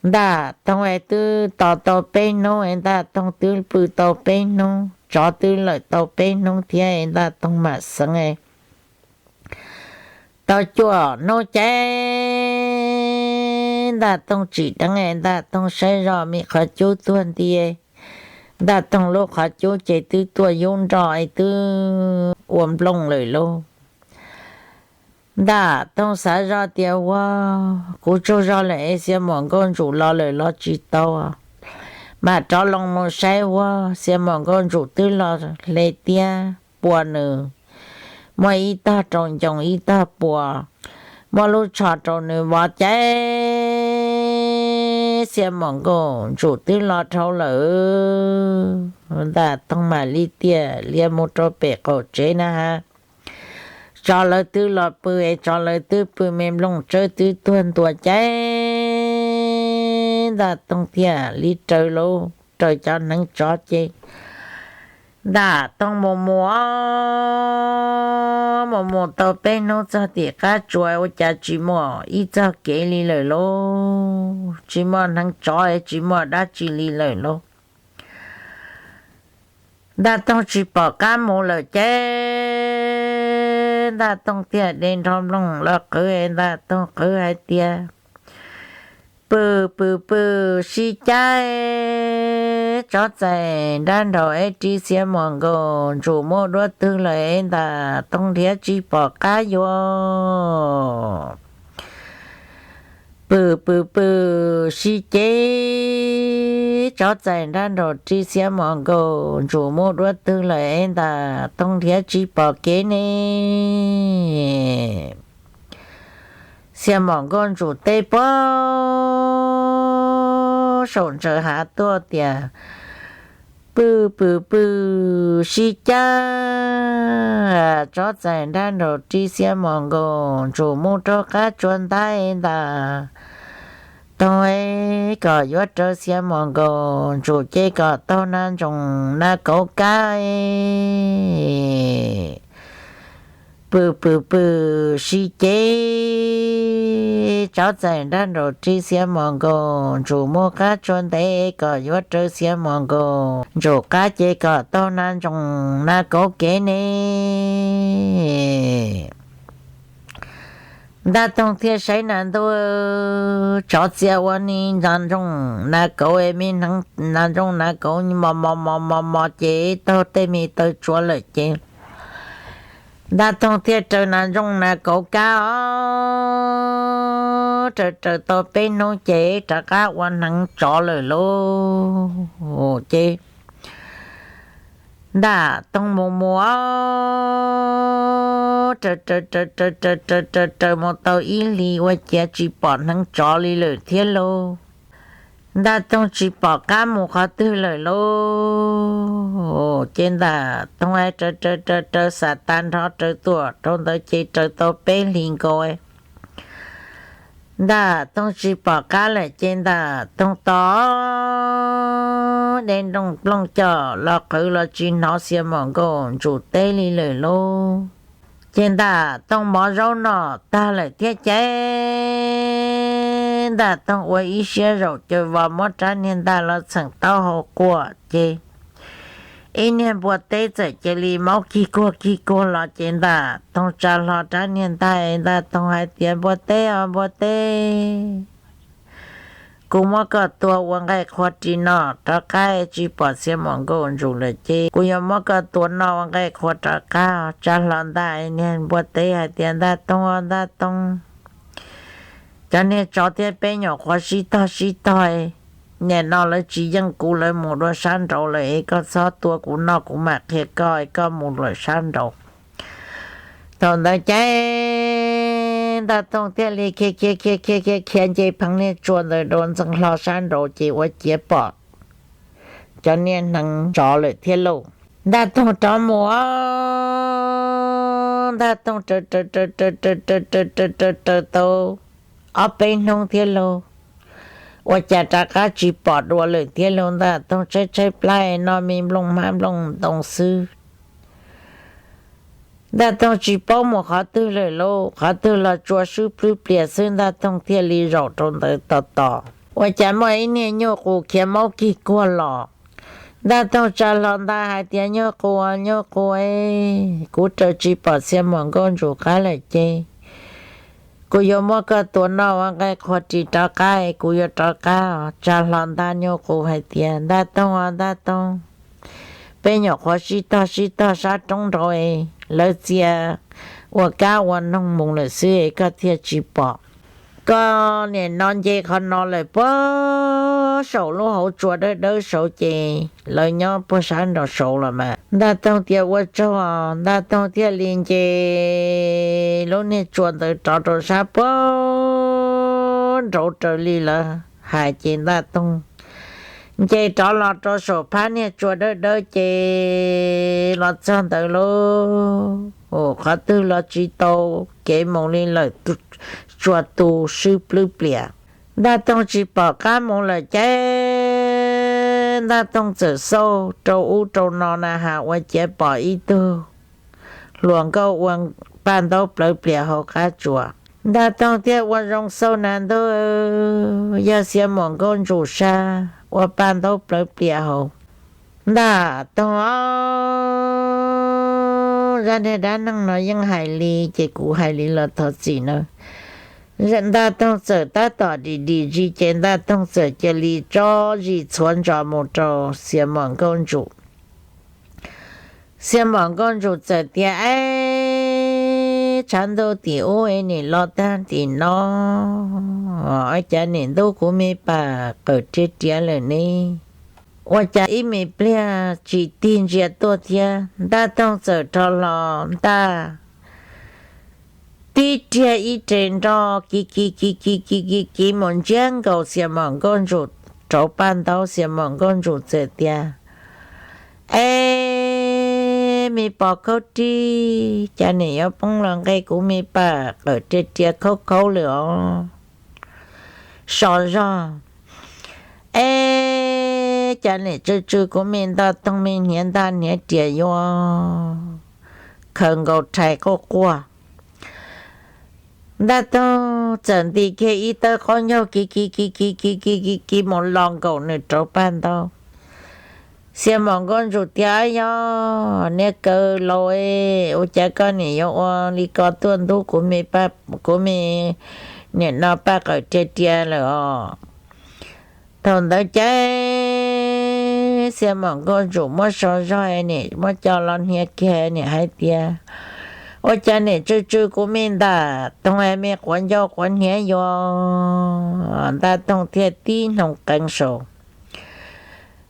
Ntaj Toog es twb tos tau peb hnub es Ntaj Toog twb pw tau peb hnub, tsov twb lawm tau peb hnub thiab es Ntaj Toog mam xeev es tau cuaj hnub ces Ntaj Toog tsim dheev es Ntaj Toog saib zoj me qhov cub tuag nti. Ntaj Toog lub qhov cub ces twb tuaj yub nroj es twb ua nplooj lawm lauj. Ntaj Toog xav zoj tias, Ua, kuv tsaug zog lawm es Xia Maum Nkauj Ntsum los lawm los tsis tau, mam rov loo mus saib ua Xia Maum Nkauj Ntsum twb los hle tiab pua nws, muab ib tog rau ncoo ib tog pua, muab lub tsho rau nws vov ces Xia Maum Nkauj Ntsum twb los dhau lawm. Ntaj Toog mam li tiaj lias mus rau pem qaum tsev na ha. Tsov lawv twb los pw es tsov lawv twb pw me nplooj tsawb twb tuag ntua ces Ntaj Toog thiaj li raws lauj, raws cov hneev tsov ces Ntaj Toog mus mus, mus mus tau peb hnub txog tim qab tsua ua cas tsis muaj ib txog kev li lawm lauj, tsis muaj hneev tsov tsis muaj dab tsi li lawm lauj. Ntaj Toog tsis pom qab mus lawm ces Ntaj Toog thiaj de nrho nplooj los qhwv es Ntaj Toog qhwv hais tias, Pw pw pw, sib cav, tsov txaim nrab nraum es ris Xia Muam Nkaus Ntsum muaj duab twg lawm es Ntaj Toog nrhiav tsis pom qab yuav. Pw pw pw, sib cav, tsov txaim nrab nraum ris Xia Muam Nkaus Ntsum muaj duab twg lawm es Ntaj Toog nrhiav tsis pom kev ne. Xia Muam Nkaus Ntsum teb puag saum ntsaws hav tuaj tias, Pw pw pw, sib cav, tsov txaim nrab nraum ris Xia Muam Nkaus Ntsum mus rau qab tsua ntab es Ntaj Toog es kom yuav raws Xia Muam Nkaus Ntsum ces kom taug na ntsoos na kauv kab es Pw pw pw, sib ceg tsov txais nrab nraum ris, Xiav Muas Nkaus Ntsum mus qab tsua ntev kom yuav raws Xiav Muas Nkaus Ntsum qab ces kom tau Nas Ntsoog Nas Kauv kev ne. Ntaj Toog thiaj saib Nas Ntuj, tsov txia ua ni Nas Ntsoog Nas Kauv es me hneev Nas Ntsoog Nas Kauv mos mos mos mos mos ces taug tej me taw tsua lawm ces Ntaj Toog thiaj raws Nas Ntsoog Nas Kauv kab os, raws raws tau peb hnub ces rov qab ua hneev tsov lawm lauj. Ces Ntaj Toog mus mus os, raws raws raws raws raws raws raws mus tau ib hlis ua ciav tsis pom hneev tsov li lawm thiab lauj. Ntaj Toog tsis pom qab mus qhov twg lawm lauj. Ces Ntaj Toog raws raws raws raws xav tas nrho raws tuaj rau ntawd ces raws tau peb hlis nkaus Ntaj Toog tsis pom qab lawm ces Ntaj Toog tos dej nrooj nplooj coj los qhwv los tsis hnov Xiav Muas Nkaus Ntsum teb li lawm lauj. Ces Ntaj Toog mov zaub noj tag lawm thiab ces Ntaj Toog ua ib siab zaum caws vos muab rab niag ntaj los txheem taub hau quaj ces ib niag npua teb txawm cia li maub kig kuag kig kuag los ces Ntaj Toog tsa hlo rab niag ntaj, Ntaj Toog hais tias, Npua teb os npua teb, kuv muab koj tua ua nqaij qhua ris no rov qab, tsis pom Xiav Muas Nkaus Ntsum lawm ces kuv yuav muab koj tua noj ua nqaij qhua rov qab. Tsa hlo ntaj, niag npua teb hais tias, Ntaj Toog os Ntaj Toog, cov niag tsov thiab peb nyuam qhuav sib tog sib tog, nim no lawv tsis yeej kuv, lawv mus dua sab nraud lawm es koj txhob tua kuv noj, kuv mam qhia koj, koj mus lawm sab nraud. Thaum ntawd ces Ntaj Toog thiaj li khiav khiav khiav khiav khiav khiav nce pheev niag tsua ntawd rau ntxeev hlo sab nraud ces ua ciav pom cov niag hneev tsov lawm thiab lauj. Ntaj Toog rov mus os, Ntaj Toog raws raws raws raws raws raws raws raws raws tau ob peb hnub thiab lauj, ua cas rov qab tsis pom dua lawm thiab lauj. Ntaj Toog tshaib tshaib plab noj me nplooj hmab nplooj ntoo xwb. Ntaj Toog tsis paub mus qhov twg lawm lauj, qhov twg los tsua swb plwb plias xwb, Ntaj Toog thiaj li zaum rau ntawd tos tos. Ua cas muaj ib niag nyuj qus khiav maub kig kuag los. Ntaj Toog tsa hlo ntaj hais tias, Nyuj qus, nyuj qus, kuv raws tsis pom Xiav Muas Nkaus Ntsum qab lawm ces kuv yuav muab koj tua noj ua nqaij qhua ris rov qab, kuv yuav rov qab. Tsa hlo ntaj nyuj qus hais tias, Ntaj Toog os Ntaj Toog, peb nyuam qhuav sib tog sib tog sab roob nraud, lawv txia ua kab ua noog mus lawm xwb es koj thiaj tsis pom. Koj nim no nce qhov no lawm puag saum lub hauv tsua dawb dawb saud ces lawv nyob puag sab nraud saud los mas. Ntaj Toog tias, Ua tsaug. Ntaj Toog thiaj li nce lub niag tsua ntawd rov rau sab puag nraud raws li lawv hais ces Ntaj Toog nce rov los rau saum phab niag tsua dawb dawb ces los txog ntawd lauj, qhov twg los tsis tau kev mus li lawm, tsua tu swb plwb plias. Ntaj Toog tsis pom qab mus lawm ces Ntaj Toog txawm xauj rau ub rau no na has ua ciav pom ib tug hluas nkauj ua paj ntaub plawv plias hauv qab tsua. Ntaj Toog thiaj ua zoo xauj, Nas Ntuj, yog Xiav Muas Nkaus Ntsum sab ua paj ntaub plawv plias hauv. Ntaj Toog, zaj niag dab neeg no yeej hais li ces kuv hais li los thov txim na. Ntaj Toog txawm tab tom dim dim zis ces Ntaj Toog txawm cia li tso zis txhuav ntsos mus rau Xiav Muas Nkaus Ntsum. Xiav Muas Nkaus Ntsum txawm tias, Ab, tshav ntuj tim ub es nim los tag tim no, ua cas nim ntub kuv me pam qawm riav riav lawm ne? Ua cas ib me pliag tsis tig ntsia tuaj thiab? Ntaj Toog txawm rho hlo ntaj tib riag ib re nroj kiv kiv kiv kiv kiv kiv kiv mus ntsiab nkaus Xiav Muas Nkaus Ntsum rauv paj ntaub. Xiav Muas Nkaus Ntsum txawm tias, Ab, me pos khaub rib, cas nim yuav poob los nqe kuv me pam qawm riav riav khaub khaub lawm os? So zog, Ab, cas nim tsw tsw kuv me Ntaj Toog me hniav ntaj hniav riam yuav khaws nkaus rhais quaj quaj. Ntaj Toog txawm nti kiag ib tawb qaub ncaug kiv kiv kiv kiv kiv kiv kiv kiv mus los nkaum nws rau paj ntaub. Xiab Mom Nkauj Ntsum tias, Ab yog, niag kaw laus, ua cas koj niam yuav ua li ko tuaj ntub kuv me, kuv me niam no paj qawm ria ria lawm os. Thaum ntawd ces Xiab Mom Nkauj Ntsum muab sau zog, niam muab co los hnia kiag, niam hais tias, Ua cas niam tsw tsw kuv me Ntaj Toog me quav ncauj quav hniav yuav? Ntaj Toog thiaj tib hnoos qees saum.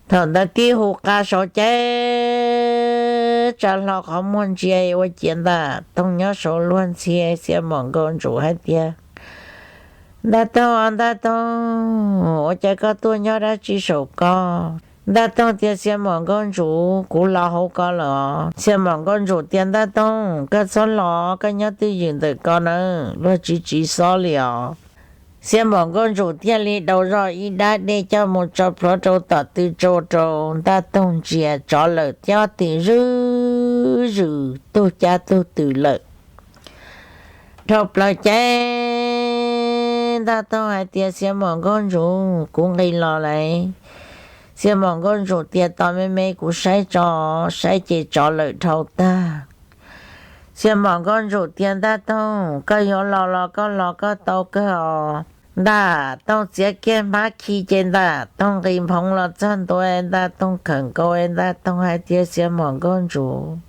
Thaum ntawd tib hu qa saud ces tsa hlo qhov muag ntsia ua ciav Ntaj Toog nyob saud luag ntxhi. Xiab Mom Nkauj Ntsum hais tias, Ntaj Toog, Ntaj Toog, ua cas koj tuaj nyob dab tsi saum ko? Ntaj Toog tias, Xiab Mom Nkauj Ntsum, kuv los hauv ko lawm os. Xiab Mom Nkauj Ntsum tias, Ntaj Toog, koj txhob los, koj nyob twj ywm ntawm ko nawb, luag tsis tsiv xob li os. Xiab Mom Nkauj Ntsum thiaj li daus zog ib dab dej coj mus tso plhuav rau tom tw tsau rau Ntaj Toog ntsia, tsov lawm cov twm zwb zws tug cab tug twm lawm. Dhau plaws ces Ntaj Toog hais tias, Xiab Mom Nkauj Ntsum, kuv nqis los lawm. Xiab Mom Nkauj Ntsum tias, Tos me me kuv saib tso. Saib ces tsov lawm dhau tag. Xiab Mom Nkauj Ntsum tias, Ntaj Toog, koj yuav los los koj los koj tau kawg os. Ntaj Toog txiav kiag hmab khi ces Ntaj Toog nqis nphoov los txog ntua, Ntaj Toog khawm nkaus, Ntaj Toog hais tias, Xiab Mom Nkauj Ntsum,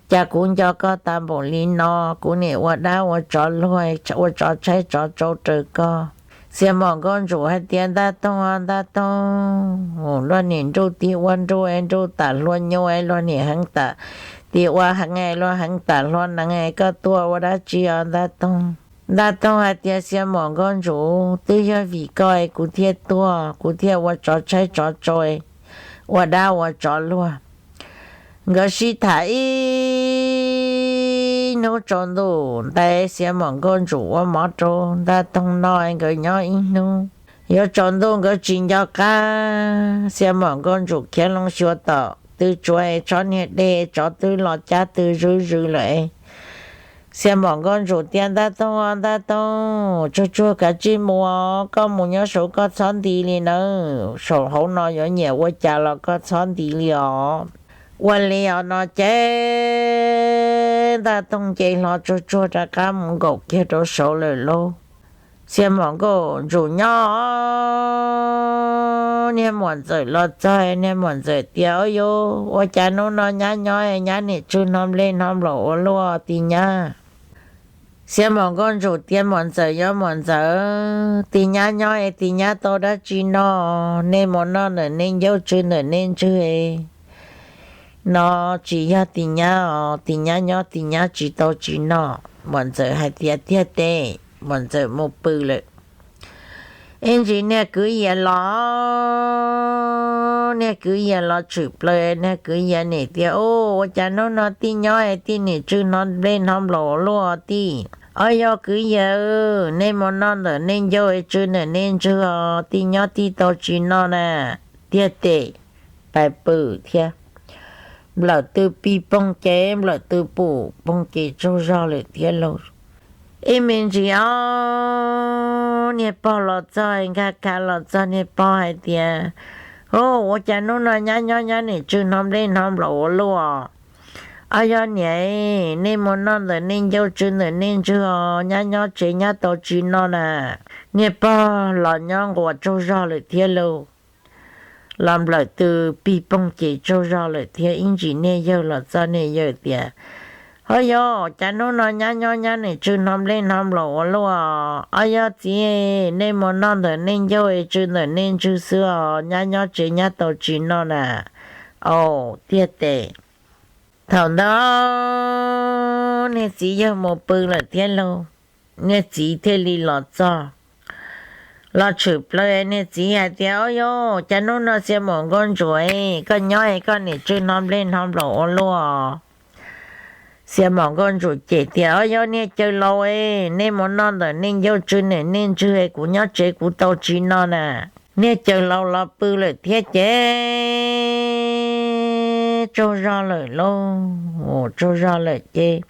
cas kuv nco koj tas npaum li no, kuv nim ua dab ua tsov luag, ua tsov tshaib tsov tsau raws koj. Xiab Mom Nkauj Ntsum hais tias, Ntaj Toog, Ntaj Toog, luag nim nruj tig ua nruj es nruj tam hlua nyuj es luag nim heev tam, tig ua heev es luag heev tam hlua nees es koj tuaj ua dab tsi os Ntaj Toog? Ntaj Toog hais tias, Xiab Mom Nkauj Ntsum, twb yog vim koj es kuv thiaj tuaj, kuv thiaj ua tsov tshaib tsov tsau, ua dab ua tsov luag. Nkawd sib tham ib hnub tsaus ntuj ntais, Xiab Mom Nkauj Ntsum ua mov rau Ntaj Toog noj, nkawd nyob ib hnub. Yuav tsaus ntuj nkawd tsis nco qab, Xiab Mom Nkauj Ntsum khiav loo xyuas tom tw tsuas, tsov niag dej, tsov twb los cab tw zwb zws lawm. Xiab Mom Nkauj Ntsum tias, Ntaj Toog, Ntaj Toog, tsuag tsuag kav tsij mus, koj mus nyob saud koj txhob nti li nawb, saum hauv no yuav nyiam ua cas los koj txhob nti li os. Ua li os no ces Ntaj Toog nce hlo tsuag tsuag rov qab mus nkaum kiag rau saud lawm lauj. Xiab Mom Nkauj Ntsum nyob, niag Muam Ntxawm los txog, niag Muam Ntxawm tias, Au yau, ua cas hnub no nyab nyob nyab nim tsw hno nplej hno nplaum ua luaj tis nyab? Xiab Mom Nkauj Ntsum tias, Muam Ntxawm yog Muam Ntxawm, tis nyab nyob es tis nyab tau dab tsi noj? Nej mus noj ntawm nej ncauj tsw ntawm nej ntswg no tsis yog tis nyab os, tis nyab nyob tis nyab tsis tau tsis noj. Muam Ntxawm hais tias, Tiag tes, Muam Ntxawm mus pw lawm. Ib ntsis niag kwv yias los, niag kwv yias los tshwm plaws, niag kwv yias nim tias, Au, ua cas hnub no tij nyob es tij nim tsw hno nplej hno nplaum luaj tij? Au yau kwv yias, nej mus noj ntawm nej ncauj es tsw ntawm nej ntswg os, tij nyob tij tau tsis noj na. Tiag tes, pais pw thiab. Nplawm tw pig poog ces nplawm tw pum poog ces tsaug zog lawm thiab lauj. Ib me ntsis os, niag pog los txog, nkag khav los txog, niag pog hais tias, Au, ua cas hnub no nyab nyob nyab nim tsw hno nplej hno nplaum ua luaj? Au yau niam, nej mus noj ntawm nej ncauj tsw ntawm nej ntswg os, nyab nyob tsev nyab tau tsis noj na. Niag pog los nyob nquas tsaug zog lawm thiab lauj. Los nplawm tw pig poog ces tsaug zog lawm thiab. Ib ntsis niag yawg los txog, niag yawg tias, Au yau, cas hnub no nyab nyob nyab nim tsw hno nplej hno nplaum ua luaj? Au yau txiv, nej mus noj ntawm nej ncauj es tsw ntawm nej ntswg xwb os, nyab nyob tsev nyab tau tsis noj na. Au, tiag tes. Thaum ntawd niag txiv yawg mus pw lawm thiab lauj. Niag txiv thiaj li los txog, los tshwm plaws, niag txiv hais tias, Au yau, cas hnub no Xiab Mom Nkauj Ntsum, koj nyob es koj nim tsw hno nplej hno nplaum ua luaj? Xiab Mom Nkauj Ntsum cem tias, Au yau niag cawg laus, nej mus noj ntawm nej ncauj tsw ntawm nej ntswg, kuv nyob tsev kuv tau tsis noj na. Niag cawg laus los pw lawm thiab ces tsaug zog lawm lauj, tsaug zog lawm ces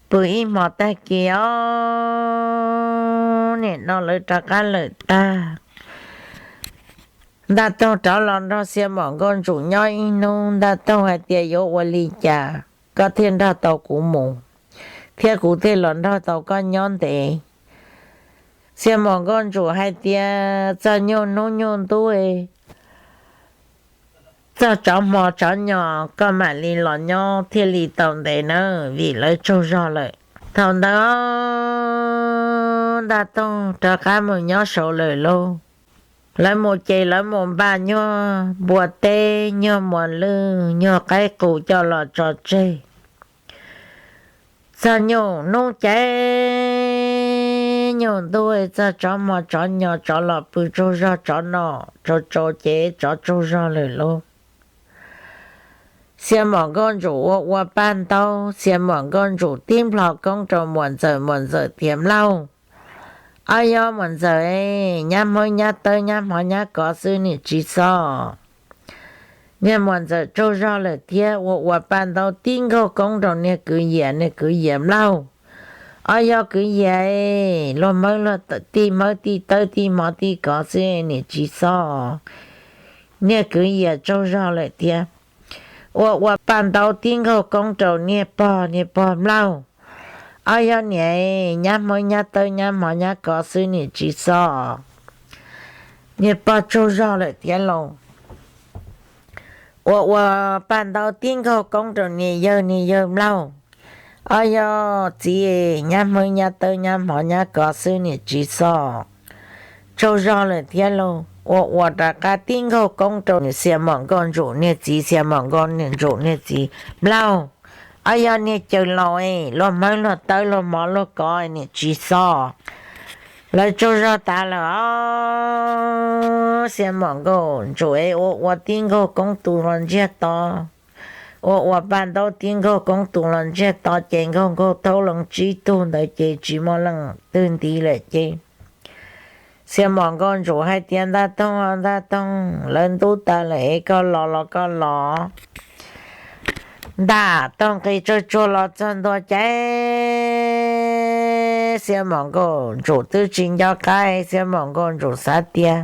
pw ib hmo tag kis os, nim no lawv rov qab lawm tag. Ntaj Toog rov los nrog Xia Mom Nkauj Ntsum nyob ib hnub, Ntaj Toog hais tias, Yuav ua li cas koj thiaj nrog tau kuv mus, thiab kuv thiaj los nrog tau koj nyob ntev? Xia Mom Nkauj Ntsum hais tias, Txog nyuag hnub nyuag ntuj, txog tsov hmo tsov nyo, koj mam li los nyob thiaj li tau ntev nawb, vim lawv tsaug zog lawm. Thaum ntawd Ntaj Toog rov qab mus nyob saud lawm lauj. Lawv mus ces lawv mus npaj nyuag npua teb, nyuag muas lwj, nyuag qaib qus coj los tso tseg. Txog nyuag hnub ces nyuag ntuj, txog tsov hmo tsov nyo, tsov los pw tsaug zog, tsov noj tsau tsau ces tsov tsaug zog lawm lauj. Xia Mom Nkauj Ntsum ua ua paj ntaub, Xia Mom Nkauj Ntsum tib nplho koob rau Muam Ntxawm, Muam Ntxawm tias, Nplaug, ob yog Muam Ntxawm, nyab Hmoob nyab Tawb nyab Hmov nyab Kov xwb, nim tsis xob. Niag Muam Ntxawm tsaug zog lawm thiab, ua ua paj ntaub tib nkaug koob rau niag kwv Yias, niag kwv Yias, Nplaug, ob yog kwv Yias, luag Hmoob luag tij, Hmoob tij Tawb tij Hmov tij Kov xwb, nim tsis xob. Niag kwv Yias tsaug zog lawm thiab, ua ua paj ntaub tib nkaug koob rau niag pog, niag pog, Nplaug, ob yog niam, nyab Hmoob nyab Tawb nyab Hmov nyab Kov xwb, nim tsis xob. Niag pog tsaug zog lawm thiab lauj, ua ua paj ntaub tib nkaug koob rau niag yawg, niag yawg, Nplaug, ob yog txiv, nyab Hmoob nyab Tawb nyab Hmov nyab Kov xwb, nim tsis xob. Tsaug zog lawm thiab lauj, ua ua rov qab tib nkaug koob rau Xia Mom Nkauj Ntsum niag txiv, Xia Mom Nkauj Ntsum niag txiv, Nplaug, ob yog niag Caws Laus, luag Hmoob luag Tawb luag Hmov luag Kov, nim tsis xob. Lawv tsaug zog tas lawm os. Xia Mom Nkauj Ntsum es ua ua tib nkaug koob tus los ntsiag to, ua ua paj ntaub tib nkaug koob tus los ntsiag to ces nkaug nkaug thaub loo tsib tug ntawd ces tsis muaj leej twg nti lawm ces Xia Mom Nkauj Ntsum hais tias, Ntaj Toog, Ntaj Toog, lawv ntub tas lawm es koj los los koj los. Ntaj Toog nqis tsawg tsuag los txog ntua ces Xia Mom Nkauj Ntsum twb tsis nco qab, Xia Mom Nkauj Ntsum xav tias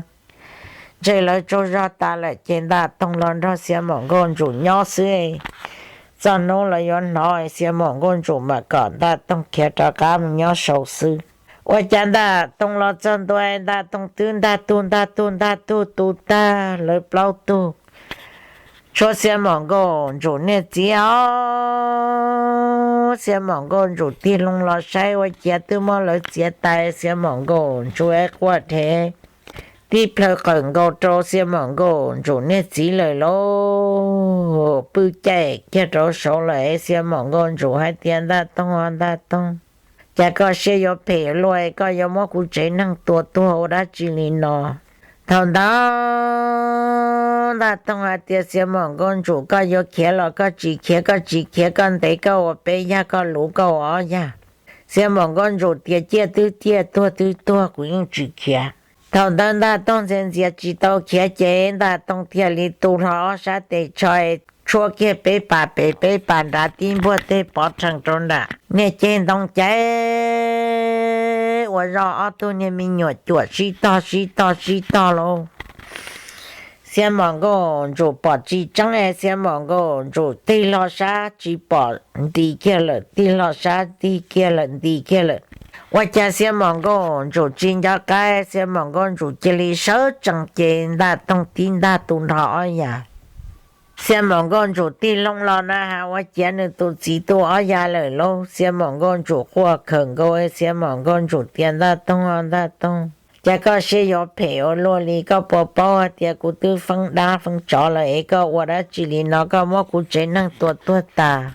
ntshe lawv tsaug zog tas lawm ces Ntaj Toog los nrog Xia Mom Nkauj Ntsum nyob xwb, txog hnub lawv yuav hnov Xia Mom Nkauj Ntsum mam kom Ntaj Toog khiav rov qab mus nyob saud xwb. Ua cas Ntaj Toog los txog ntua, Ntaj Toog twb ntaj tug ntaj tug ntaj tug tu tag lawv plaub tug, tshuav Xia Mom Nkauj Ntsum niag txiv os. Xia Mom Nkauj Ntsum tig loo los saib ua ciav twb muab lawv txiav tas, Xia Mom Nkauj Ntsum es quaj dhev, tib plhaw qawm nkaus rau Xia Mom Nkauj Ntsum niag txiv lawm lauj. Pw caim kiag rau saud lawm es Xia Mom Nkauj Ntsum hais tias, Ntaj Toog, Ntaj Toog, cas koj siab yuav phem luaj, koj yuav muab kuv tsev neeg tua tuag ua dab tsi li no? Thaum ntawd Ntaj Toog hais tias, Xia Mom Nkauj Ntsum, koj yuav khiav los koj tsis khiav, koj tsis khiav koj ntev koj ua peb yag, koj luv koj ua ob yag. Xia Mom Nkauj Ntsum tias, ciaj twb ciaj, tuag twb tuag, kuv yeej tsis khiav. Thaum ntawd Ntaj Toog ntxias ntxias tsis tau khiav ces Ntaj Toog thiaj li tu hlo ob sab tes tsho, tshuab kiag peb pas pem peb pas nrad, tib npuaj teg pov rhees rau nram niag ceg ntoo ces ua zoj ob tug niag me nyuam cuam sib tog sib tog sib tog lauj. Xia Mom Nkauj Ntsum pom tsis tseeb es Xia Mom Nkauj Ntsum tig hlo sab tsis pom, nti kiag lawm, tig hlo sab tig kiag lawm, nti kiag lawm. Ua cas Xia Mom Nkauj Ntsum tsis nco qab, Xia Mom Nkauj Ntsum cia li sawv tsees ces Ntaj Toog tib ntaj tu nrho ob yag. Xia Mom Nkauj Ntsum tig loo los na has ua ciav nws tus txiv tu ob yag lawm lauj. Xia Mom Nkauj Ntsum quaj khawm nkaus, Xia Mom Nkauj Ntsum tias, Ntaj Toog, Ntaj Toog, cas koj siab yuav phem ua luaj li, koj puas paub hais tias kuv twb feeb dab feeb tsov lawm es koj ua dab tsi li no, koj muab kuv tsev neeg tua tuag tas,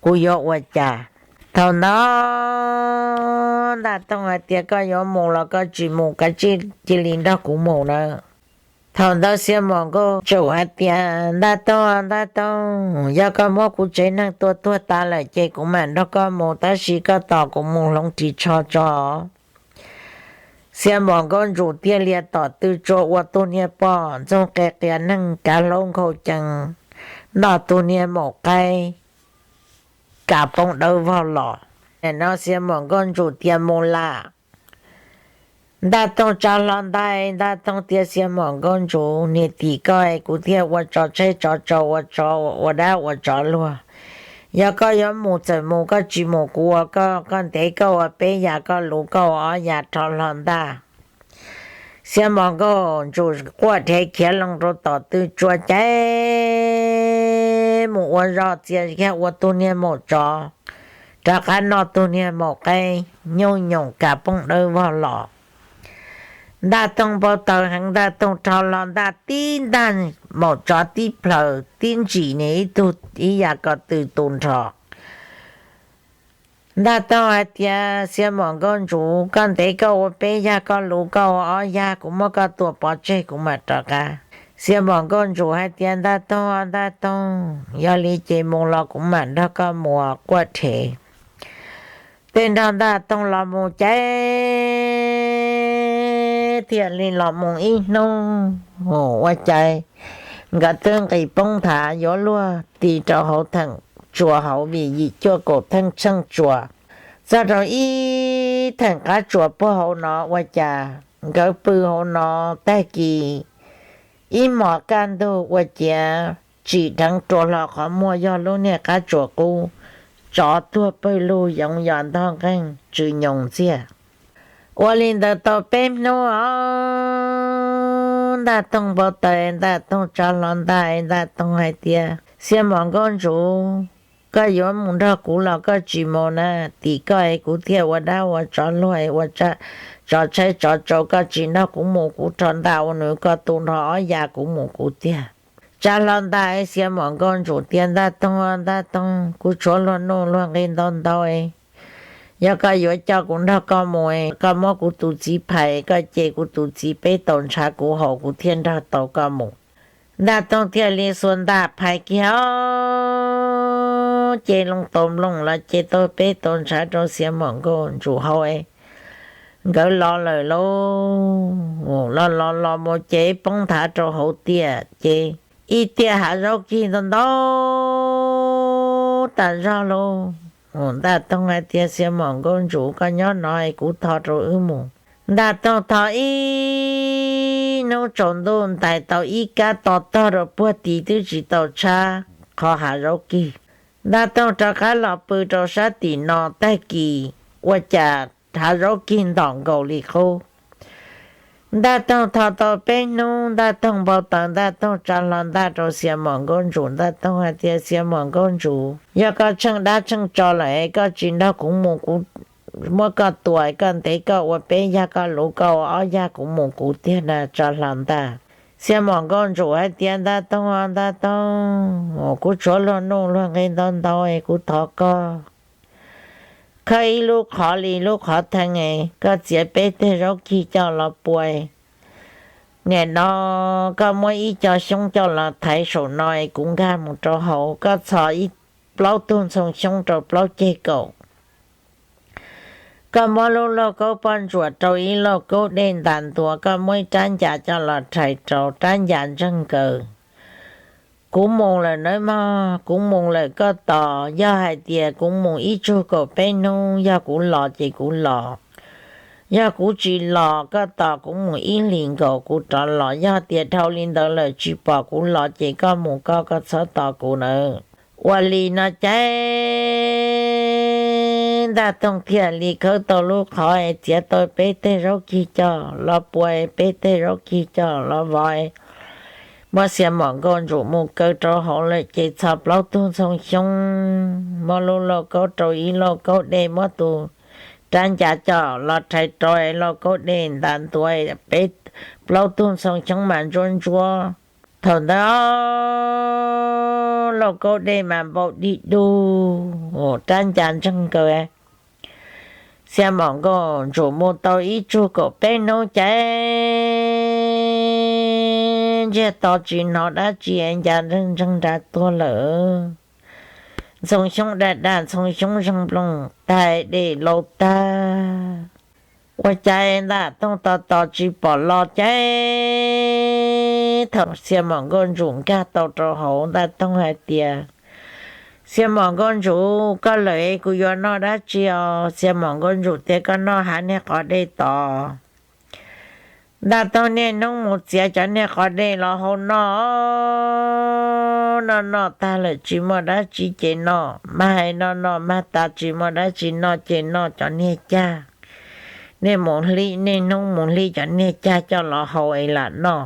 kuv yuav ua cas? Thaum ntawd Ntaj Toog hais tias, koj yuav mus los koj tsis mus, kav tsij cia li nrog kuv mus na. Thaum ntawd Xia Mom Nkauj Ntsum hais tias, Ntaj Toog, Ntaj Toog, yog koj muab kuv tsev neeg tua tuag tas lawm ces kuv mam nrog koj mus, tab sis koj tos kuv mus hloov ris tsho tso. Xia Mom Nkauj Ntsum thiaj li tom tw tsua ua tug niag poj ntxoog qe qias neeg kav hlaub nkhaus cees, noj tus niag maum qaib, kav poob dawb vog los. Nim no Xia Muam Nkauj Ntsum tias mus lawm. Ntaj Toog tsa hlo ntaj, Ntaj Toog tias Xia Muam Nkauj Ntsum, niam tim koj es kuv thiaj ua tsov tsheb tsov tsau, ua tsov ua dab ua tsov luag. Yog koj yuav mus txawm mus, koj tsis mus kuv ua koj, koj ntev koj ua peb yas, koj luv koj ua ob yas rho hlo ntaj. Xia Muam Nkauj Ntsum quaj rhev khiav loo rau tom tw tsua ces mus ua zog txias kiag ua tus niag maum tsov, rov qab noj tus niag maum qaib nyuj nyoos kav poob dawb vog los. Ntaj Toog npau taws heev, Ntaj Toog rho hlo ntaj tib ntaj, maum tsov tib plhaws tib ntsim nws ib tug ib yam ko tw tu nrho. Ntaj Toog hais tias Xia Muam Nkauj Ntsum, koj ntev koj ua peb yas, koj luv koj ua ob yas, kuv muab koj tua pov tseg kuv mam rov qab. Xia Muam Nkauj Ntsum hais tias Ntaj Toog, Ntaj Toog, yog li ces mus los kuv mam nrog koj mus, quaj rhev. Tej nrog Ntaj Toog los mus ces thiaj li los mus ib hnub ua cas nkawd twb nqis poob nthav yuav luag ti rau hauv theem tsuas hauv vim yim cuaj kaum theej tsheej tsuas. Txog rau ib theem qab tsuas puag hauv no ua cas nkawd pw hauv no tag kis ib hmos kaj ntug ua ciav tsim dheev rua hlo qhov muag yog lub niag qab tsuas qub, tsov tuag pawg lug yoov yos ntog nqeeg tsw nyoos ntxiag. Ua li ntawd tau peb hnub os, Ntaj Toog npau taws, Ntaj Toog tsa hlo ntaj, Ntaj Toog hais tias Xia Muam Nkauj Ntsum, koj yuav mus nrog kuv los koj tsis mus na, tim koj es kuv thiaj ua dab ua tsov luag, ua tsov tshaib tsov tsau, koj tsis nrog kuv mus kuv rho ntaj ua nws koj tu nrho ob yas kuv mus kuv tiag. Tsa hlo ntaj, Xia Muam Nkauj Ntsum tias Ntaj Toog, Ntaj Toog, kuv tshuav luag nuj luag nqi ntau ntau, yog koj yuav coj kuv nrog koj mus, koj muab kuv tus txiv phais, koj ces kuv tus txiv peb tau ntshav kuv haus kuv thiaj nrog tau koj mus. Ntaj Toog thiaj li xuas ntaj phais kiag, ces loo tau nplooj los ces tau peb tau ntshav rau Xia Muam Nkauj Ntsum haus. Nkawd los lawm lauj, los los los mus ces poob nthav rau hauv tiaj ces ib tiaj hav zaub kig ntau ntau tas zog lauj. Ntaj Toog hais tias Xia Muam Nkauj Ntsum, koj nyob no es kuv tho rau wb mus. Ntaj Toog tho ib hnub tsaus ntuj ntais tau ib kab to tog rau puag tid twb tsis tau tshab qhov hav zaub kig. Ntaj Toog rov qab los pw rau sab tim no tag kis ua cas hav zaub kig ntom nkaus li qub. Ntaj Toog tho tau peb hnub, Ntaj Toog npau taws, Ntaj Toog tsa hlo ntaj rau Xia Muam Nkauj Ntsum, Ntaj Toog hais tias Xia Muam Nkauj Ntsum, yog koj tsheej dab tsheej tsov lawm es koj tsis nrog kuv mus kuv muab koj tua, koj ntev koj ua peb yag, koj luv koj ua ob yag, kuv mus kuv tiag na, tsa hlo ntaj. Xia Muam Nkauj Ntsum hais tias Ntaj Toog, Ntaj Toog, kuv tshuav luag nuj luag nqi ntau ntau es kuv thov koj khawb ib lub qhov li lub qhov thee es koj txiav peb teg zaub kig coj los pua. Nim no koj muab ib co xyoob coj los thaiv saum no es kuv nkag mus rau hauv, koj txhos ib plaub tug ntxhoo xyoob rau plaub ceg kaum. Koj muab lub lauj kaub poj ntsuam rau ib lauj kaub dej ntas ntuav, koj muab ib rab ncas coj los rhais rau rab ncas ntseeg nkaws. Kuv mus lawm nawb mog, kuv mus lawm koj tos. Yog hais tias kuv mus ib tsug kaum peb hnub, yog kuv los ces kuv los. Yog kuv tsis los koj tos kuv mus ib hlis nkaus kuv rov los. Yog tias dhau li ntawd lawm tsis pom kuv los ces koj mus koj, koj txhob tos kuv nawb. Ua li no ces Ntaj Toog thiaj li khawb tau lub qhov es txiav tau peb teg zaub kig coj los pua, peb teg zaub kig coj los vov. Muab Xia Muam Nkauj Ntsum mus kaw rau hauv lawm ces txhos plaub tug ntxhoo xyoob, muab lub lauj kaub rau ib lauj kaub dej, muab tus rab ncas coj los rhais rau lauj kaub dej ntas ntuav, peb plaub tug ntxhoo xyoob mas ntsuab ntsuab. Thaum ntawd lauj kaub dej mas npau dig dug, rab ncas ntseeg nkaws. Xia Muam Nkauj Ntsum mus tau ib tsug kaum peb hnub ces ntsiag to tsis hnov dab tsi, ncas ntseeg ntseeg nrad tuag lawm. Ntxhoo xyoob daj daj, ntxhoo xyoob zeeg nplooj, tais dej laus tag. Ua cas Ntaj Toog tos tos tsis pom los ces Thaum Xia Mom Nkauj Ntsum nkag tau rau hauv, Ntaj Toog hais tias, Xia Mom Nkauj Ntsum, koj lawm kuv yuav noj dab tsi os? Xia Mom Nkauj Ntsum tias, Koj noj hav niag qos dej tod. Ntaj Toog niaj hnub mus txiav cov niag qos dej los hau noj, noj noj tag lawm tsis muaj dab tsi ces noj, mag hais noj noj mag tas tsis muaj dab tsi noj ces noj cov niag cag. Niaj mus hlib, niaj hnub mus hlib cov niag cag coj los hau es lam noj.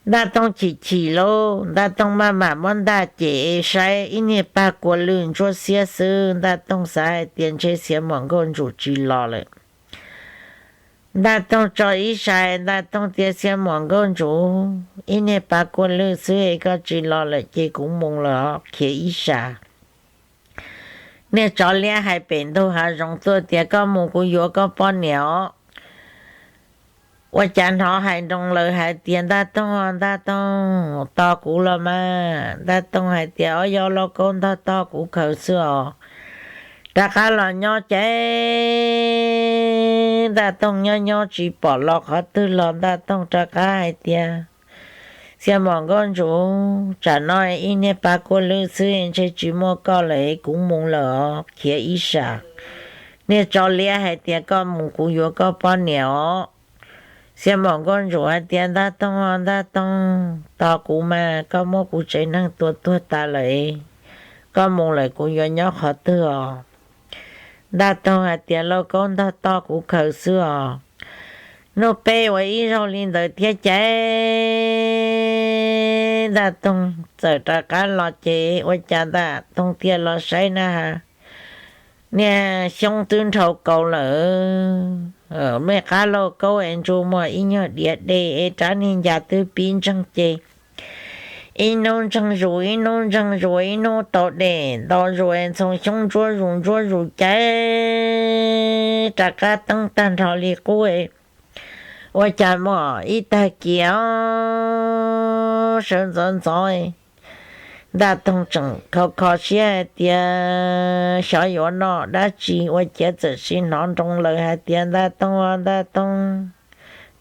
Ntaj Toog chim chim lauj, Ntaj Toog maj mam muab ntaj cem saib ib niag pag kua lwj ntsuab xiab xwb, Ntaj Toog xav hais tias ntshe Xia Mom Nkauj Ntsum tsis los lawm. Ntaj Toog tso ib sab, Ntaj Toog tias, Xia Mom Nkauj Ntsum, ib niag pag kua lwj xwb es koj tsis los lawm ces kuv mus lawm os, khiav ib sab. Niag tsov liab hais pem ntug hav zoov tuaj tias, Koj mus kuv yuav koj poj niam os. Ua cas hnov hais nroo lawm hais tias, Ntaj Toog, Ntaj Toog, tos kuv los mas. Ntaj Toog hais tias, Ob, yog lauj kaub ntog tos kuv khaws xwb os. Rov qab los nyob ces Ntaj Toog nyob nyob tsis pom los qhov twg los, Ntaj Toog rov qab hais tias, Xia Mom Nkauj Ntsum, tsam no ib niag pag kua lwj xwb ntshe tsis muaj koj lawm, kuv mus lawm os, khiav ib sab. Niag tsov liab hais tias, Koj mus kuv yuav koj poj niam os. Xia Mom Nkauj Ntsum hais tias, Ntaj Toog, Ntaj Toog, tos kuv mas, koj muab kuv tsev neeg tua tuag tas lawm, koj mus lawm kuv yuav nyob qhov twg os? Ntaj Toog hais tias, Lauj kaub ntog tos kuv khaws xwb os. Hnub peb ua ib zaug li ntawd thiab ces Ntaj Toog txawm rov qab los ces ua cas Ntaj Toog thiaj los saib na has, niag xyoob twb nrhau kaus lawm. Mej qab lauj kaub es ntsuj muaj ib nyuag diav dej es rab niag ncas twb pib ntseeg ces ib hnub ntseeg zus, ib hnub ntseeg zus, ib hnub tau dej ntau zus es ntxhoo xyoob ntsuab zus ntsuab zus ces rov qab teeb tag nrho li qub. Ua cas muaj ib tag kis os, sawv ntxov ntxov, Ntaj Toog tseem kho kho siab hais tias xyov yuav noj dab tsi, ua ciav txawm sim hnov nroo lawm hais tias, Ntaj Toog, Ntaj Toog,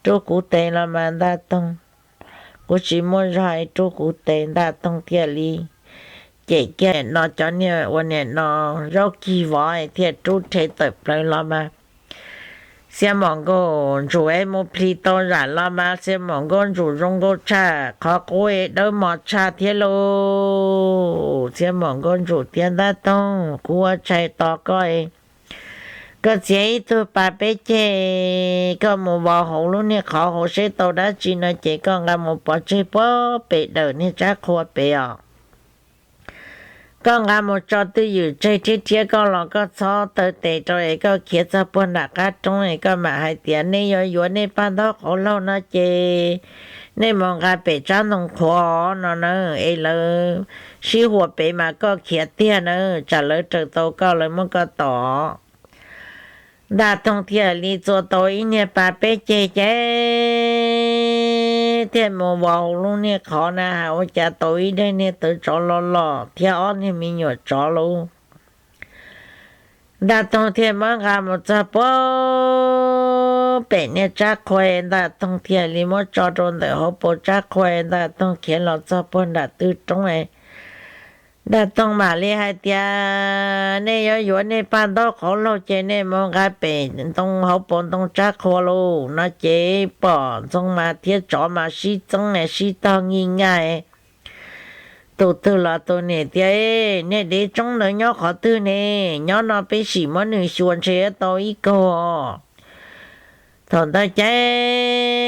rub kuv tes los mas Ntaj Toog, kuv tsis muaj zog es rub kuv tes. Ntaj Toog thiaj li cem kiag no cov niag ua niam no zaub kig vov thiaj rub rhe tawm plaws los mas. Xia Mom Nkauj Ntsum es mus plhis tau zam los mas Xia Mom Nkauj Ntsum zoo nkauj tshaj, qhov qub es dawb mos tshaj thiab lauj. Xia Mom Nkauj Ntsum tias, Ntaj Toog, kuv ua tshais tos koj, koj txiav ib tug pas peb ceg, koj mus vov hauv lub niag qhov hauv seb tau dab tsi no ces koj nqa mus pov tseg puag pem dawm niag tsab qhua pem os. Koj nqa mus tso twj ywm tseg thiab thiab koj los koj txhob taw tes rau es koj khiav txog puag nram qab roob es koj mam hais tias nej yuav yuav nej paj ntaub qauv laug no ces nej mus nqa pem tsab ntoo qhuav no na, es lawv sib huam pem mas koj khiav tiag na, tsam lawv raws tau koj lawv muab koj tom. Ntaj Toog thiaj li txua tau ib niag pas peb ceg ces thiaj mus vov hauv lub niag qhov na has ua cas tau ib daim niag tawv tsov los los thiab ob niag me nyuam tsov lauj. Ntaj Toog thiaj muab nqa mus txog puag pem niag tsab qhua, Ntaj Toog thiaj li muab tso rau ntawm hauv paus tsab qhua, Ntaj Toog khiav los txog puag nram twg roob. Ntaj Toog mam li hais tias nej yuav yuav nej paj ntaub qauv laug ces nej mus nqa pem ntoo hauv paus ntoo tsab qhua lauj no ces pom ntxoov mas thiab tsov mas sib txeeb sib tog ngig nyag. Tus twg los tus niam tias, Niag dev tsoob ntawd nyob qhov twg ne? Nyob no peb sim muab nws xyuas ntshe tau ib kaug os. Thaum ntawd ces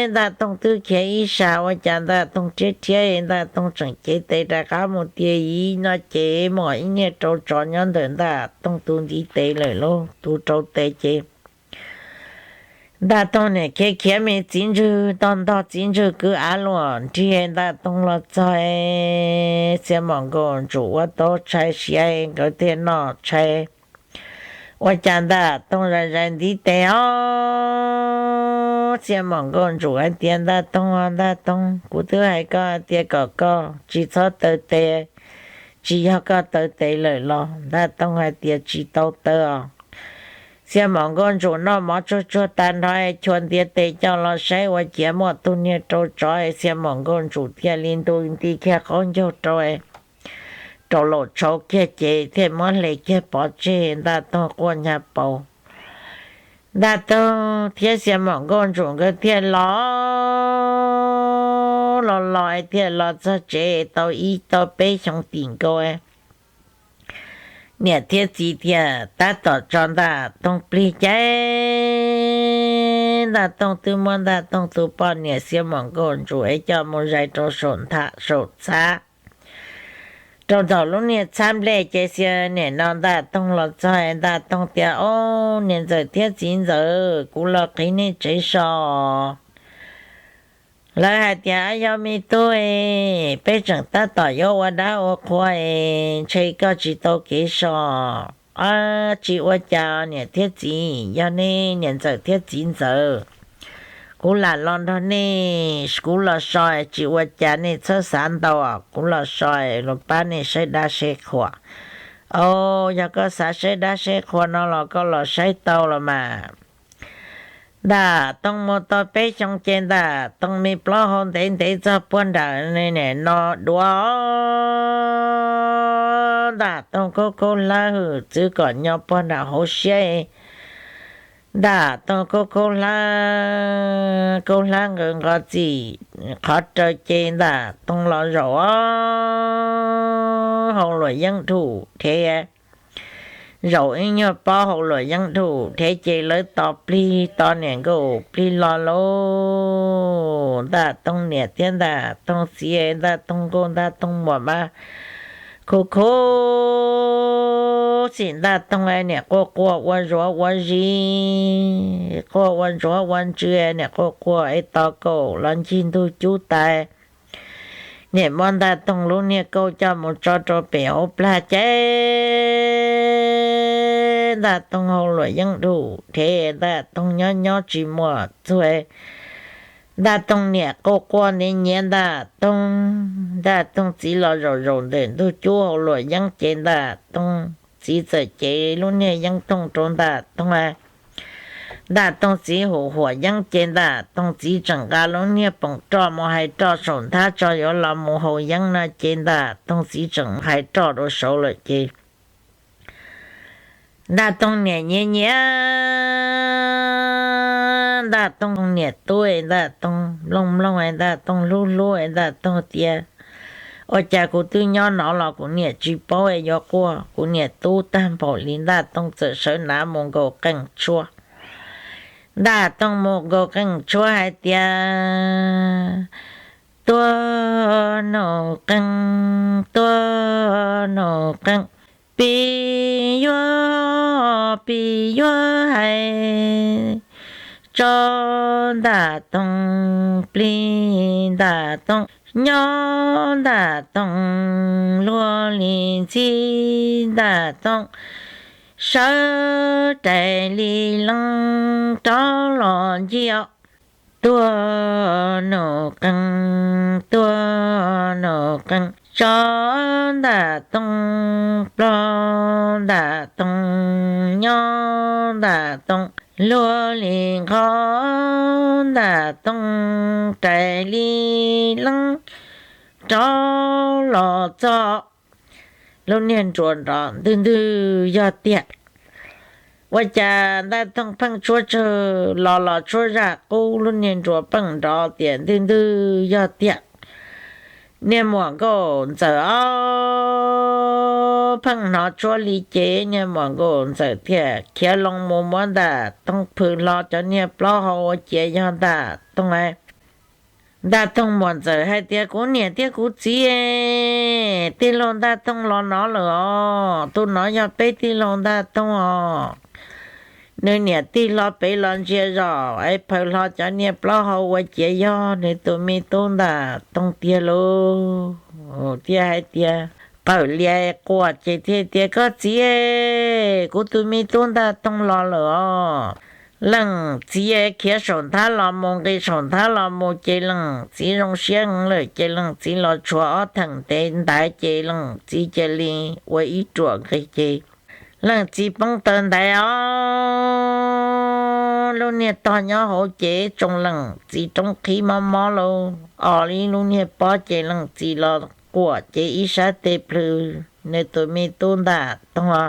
Ntaj Toog twb khiav ib sab ua cas Ntaj Toog rhiab rhiab, Ntaj Toog tseem cev tes rov qab mus tiag ib no ces muaj ib niag rau tsov nyob ntawm Ntaj Toog tus ntiv tes lawm lauj, tus rau tes ces Ntaj Toog niam khiav khiav me txiv ntswg tog ntog txiv ntswg kwv av luam nrig Ntaj Toog los txog, Xia Mom Nkauj Ntsum ua tau tshais siav nkawd thiaj noj tshais. Ua cas Ntaj Toog zais zais ntiv tes os, Xia Mom Nkauj Ntsum hais tias, Ntaj Toog, Ntaj Toog, kuv twb hais koj hais tias kom koj tsis txhob taw tes, tsis yog koj taw tes lawm los? Ntaj Toog hais tias, Tsis tau taw os. Xia Maum Nkauj Ntsum noj mov tsuag tsuag tag nrho, chua ntiav tes coj los saib ua ciav muaj tug niag rau tsov. Xia Maum Nkauj Ntsum thiaj li ntu nti kiag qaub ncaug rau rau laum tshauv kiag ces thiaj muab hle kiag pov tseg. Ntaj Toog quaj nyhav paus. Ntaj Toog thiab Xia Maum Nkauj Ntsum nkawd thiaj los los los thiaj los txog tsev tau ib tau peb xyoo tim nkaus. Niam thiab txiv thiaj tab tom tso Ntaj Toog plig ces Ntaj Toog twb muab Ntaj Toog tus poj niam Xia Maum Nkauj Ntsum es coj mus zais rau saum ntha saum txhab rau thaum lub niag txhab nplej ces Xia niam no Ntaj Toog los txog Ntaj Toog tias, Au, niam ntxawm thiab txiv ntxawm, kuv los qiv nej tsev so. Lawv hais tias, Yog me tub, peb tseem tab tom yuav ua dab ua qhua es ntshe koj tsis tau kev so. Tsis ua cas niam thiab txiv, yog nej niam ntxawm thiab txiv ntxawm, kuv lam los nrog nej, kuv los so, tsis ua cas nej txhob xav ntau, kuv los so los pab nej saib dab saib qhua. Au, yog koj xav saib dab saib qhua no los koj los saib tau los mas. Ntaj Toog mus tau peb xyoo ces Ntaj Toog me plaub hau ntev ntev txog puag nram no duav. Ntaj Toog khaub khaub hlab hwm txwv kom nyo puag nram hauv siab. Ntaj Toog khaub khaub hlab, khaub hlab nqws nqos txim qhov raws ces Ntaj Toog los zaum hauv luam yeeb dhum dhev, zaum ib nyuag pob hauv luam yeeb dhum dhev ces lawv tos plig tos niam nkauj plig los lauj. Ntaj Toog niam thiab Ntaj Toog txiv, Ntaj Toog nkauj Ntaj Toog muam mas khuv khuv xim Ntaj Toog niam quaj quaj ua zuav ua zis, quaj ua ntsuav ua ntsws, niam quaj quaj es tos kaum los ncig ntug cub tas, niam muab Ntaj Toog lub niag kauj coj mus tso rau pem hauv plag ces Ntaj Toog hauv luam yeeb dhum dhev, Ntaj Toog nyob nyob tsis muaj txuag. Ntaj Toog niam quaj quaj ntiav nyiav Ntaj Toog, Ntaj Toog txiv los zaum zaum ntawm ntug cub hauv luam yeeb ces Ntaj Toog txiv txawm cev lub niag yeeb tooj rau Ntaj Toog. Ntaj Toog txiv hum huam yeeb ces Ntaj Toog txiv tseem nqa lub niag poom roj mus hais roj saum nthab tso yuav los mus haus yeeb no ces Ntaj Toog txiv tseem hais roj rau saud lawm ces Ntaj Toog niam nyiav nyiav Ntaj Toog niam tub, Ntaj Toog mloog mloog, Ntaj Toog hlub hlub, Ntaj Toog tias, Ua cas kuv twb nyob no los kuv niam tsis paub yuav quaj, kuv niam tub tag npaum li. Ntaj Toog txawm sawv nav mus nkaus qeej tshuab. Ntaj Toog mus nkaus qeej tshuab hais tias, Tuaj noj qeej, tuaj noj qeej, pib yuav, pib yuav hais tso Ntaj Toog plig, Ntaj Toog nyob, Ntaj Toog luag li ntxhi, Ntaj Toog sawv rais li leej rov los ncig os. Tuaj noj qeej, tuaj noj qeej tso Ntaj Toog plig, Ntaj Toog nyob, Ntaj Toog luag li nqhov, Ntaj Toog rais li leej rov los txog. Lub niag nruas nrov ntwg ntwg yog tiag. Ua cas Ntaj Toog pheej tshuab tsawg los los tshuab zaj qub, lub niag nruas pheej nrov tias ntwg ntwg yog tiag. Niag muam nkauj ntxawm os, pheej hnov tshuab li ces niag muam nkauj ntxawm thiaj khiav loo mus muab Ntaj Toog phwm hlo cov niag plaub hau ua ciav yog Ntaj Toog. Ntaj Toog muam ntxawm hais tias, Kuv niam thiab kuv txiv, tij laug Ntaj Toog los no lawm os, tus no yog peb tij laug Ntaj Toog os. Nws niam tig hlo pem los ntsia zog es phwm hlo cov niag plaub hau ua ciav yog nws tus me tub Ntaj Toog tiag lauj. Thiaj hais tias, qawm lias quaj ces thiaj tias, Koj txiv, kuv tus me tub Ntaj Toog los lawm os. Leej txiv khiav saum nthab los mus, nqis saum nthab los mus ces leej txiv zoo siab heev lawm ces leej txiv los tshuav ob theem ntev ntaiv ces leej txiv cia li ua ib ruam nqis ces Leej txiv poob taw ntaiv os, lub niag tog nyob hauv ces tsoo leej txiv roob qhib mob mob lauj. Os, ib lub niag pob ces leej txiv los quam ces ib sab tes plhws nws tus me tub Ntaj Toog,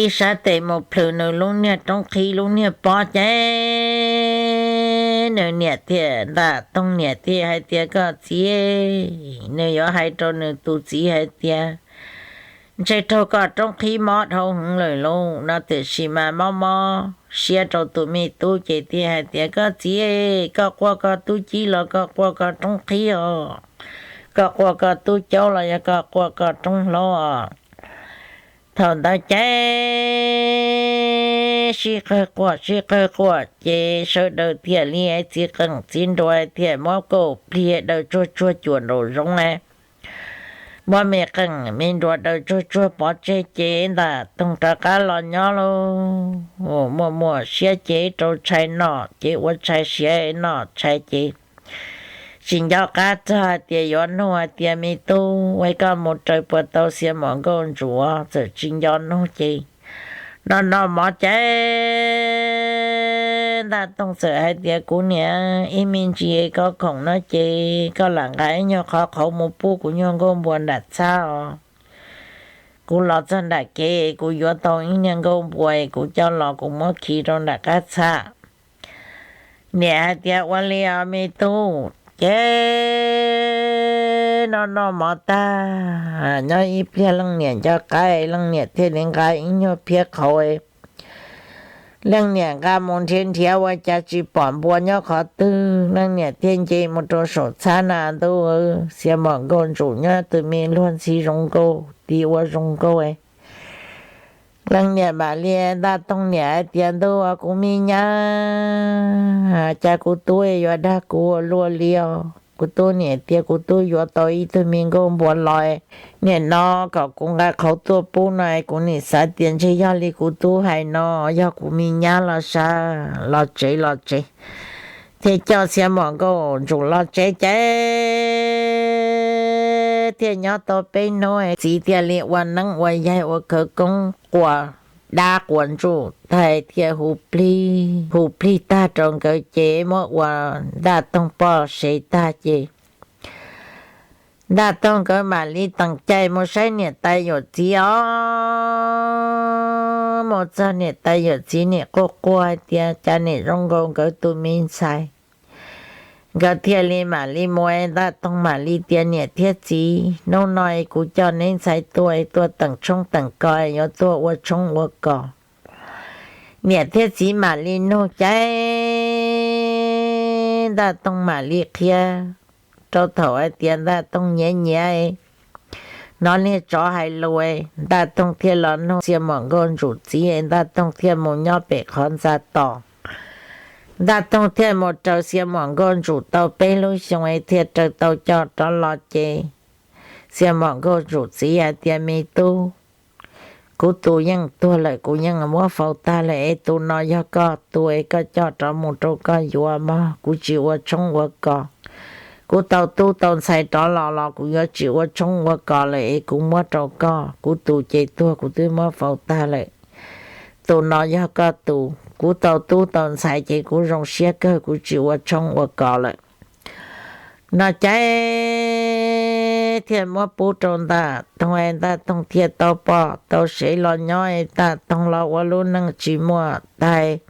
ib sab tes mus plhws nws lub niag roob qhib lub niag pob ces nws niam thiab Ntaj Toog niam thiaj hais tias, Koj txiv, nws yuav hais rau nws tus txiv hais tias, Ntshe raug koj roob qhib mob dhau heev lawm lauj no, tiam sis mas mob mob siab rau tus me tub ces thiaj hais tias, Koj txiv, koj quaj koj tub cib los koj quaj koj roob qhib os, koj quaj koj tub caub los yog koj quaj koj roob hlaub os. Thaum ntawd ces sib qawg quaj sib qawg quaj ces sawv daws thiaj li txiv qeej txiv nruas thiaj muab kauj plig daws tsuag tsuag cuam nraum zoov, muab me qeej me nruas daws tsuag tsuag pov tseg ces Ntaj Toog rov qab los nyob lauj. Muaj muaj siab ces rau tshais noj ces ua tshais siav noj tshais ces tsis nco qab txog hais tias yuav nug hais tias, Me tub, ua koj mus raws puas tau Xiav Muam Nkauj Ntsum? Txawm tsis nco nug ces no no mov ces Ntaj Toog txawm hais tias, Kuv niam, ib me ntsis koj khoom no ces koj lam nqa ib nyuag qhov qhauv mus pub kuv nyuag nkauj npua nram txhab os. Kuv los txog nram kev kuv yuav tau ib niag nkauj npua kuv coj los kuv muab khi rau nram qab txhab. Niam hais tias, Ua li os me tub. Ces no no mov tag, nyob ib pliag leej niam nco qab, leej niam thiaj li nqa ib nyuag phiab qhauv. Leej niam nqa mus nrhiav nrhiav ua cas tsis pom npua nyob qhov twg, leej niam thiaj nce mus rau saum txhab na, ntuj, Xiav Muam Nkauj Ntsum nyob tus me luag ntxhi zoo nkauj, tig ua zoo nkauj. Leej niam mam li, Ntaj Toog niam hais tias, Ntuj, kuv me nyab, cas kuv tub yuav dag kuv ua luaj li os. Kuv tub niam tias kuv tub yuav tau ib tug me nkauj npua los, nim no kom kuv nqa qhauv tuaj pub no, kuv nim xav tias ntshe yog li kuv tub hais no, yog kuv me nyab los sav, los tsev los tsev. Thiaj coj Xiav Muam Nkauj Ntsum los tsev ces thiaj nyob tau peb hnub, txiv thiaj li ua neeb ua yaig ua khawv koob quas dab quas ntsuj tag thiaj hu plig, hu plig tag rau nkawd ces muab ua Ntaj Toog poj sev tag ces Ntaj Toog nkawd mam li teem caij mus saib niam tais yawm txiv os. Mus txog niam tais yawm txiv nim quaj quaj hais tias cas nim zoo nkaus nkawd tus me ntxhais. Nkawd thiaj li mam li mus, Ntaj Toog mam li tias, Niam thiab txiv, hnub no kuv coj neb ntxhais tuaj, tuaj teem tshoob teem kos, yuav tuaj ua tshoob ua kos. Niam thiab txiv mam li nug ces Ntaj Toog mam li qhia, rau thaum hais tias Ntaj Toog nyiav nyiav, hnov niag tsov hais lus, Ntaj Toog thiaj los nug Xiav Muam Nkauj Ntsum txiv, Ntaj Toog thiaj mus nyob pem qhov ntxa tos. Ntaj Toog thiaj mus raws Xiav Muam Nkauj Ntsum tau peb lub xyoo es thiaj raws tau coj rov los ces Xiav Muam Nkauj Ntsum txiv hais tias, Me tub, kuv tus yeej tuag lawm, kuv yeej muab faus tag lawm es tus no yog koj tus es koj coj rov mus rau koj yuav mog, kuv tsis ua tshoob ua kos. Kuv tau tub tau ntxhais rov los los kuv yuav tsis ua tshoob ua kos lawm es kuv muab rau koj, kuv tus ces tuag kuv twb muab faus tag lawm. Tus no yog koj tus, kuv tau tub tau ntxhais ces kuv zoo siab kawg, kuv tsis ua tshoob ua kos lawm. No ces thiaj muab pub rau Ntaj Toog, Ntaj Toog thiaj tau poj tau sev los nyob, Ntaj Toog los ua lub neej tsis muaj tais,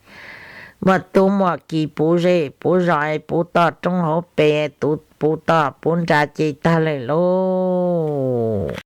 muaj tub muaj ki puv zej puv zos, puv toj roob hauv pes, puv toj puv nrad ces tag lawm lauj.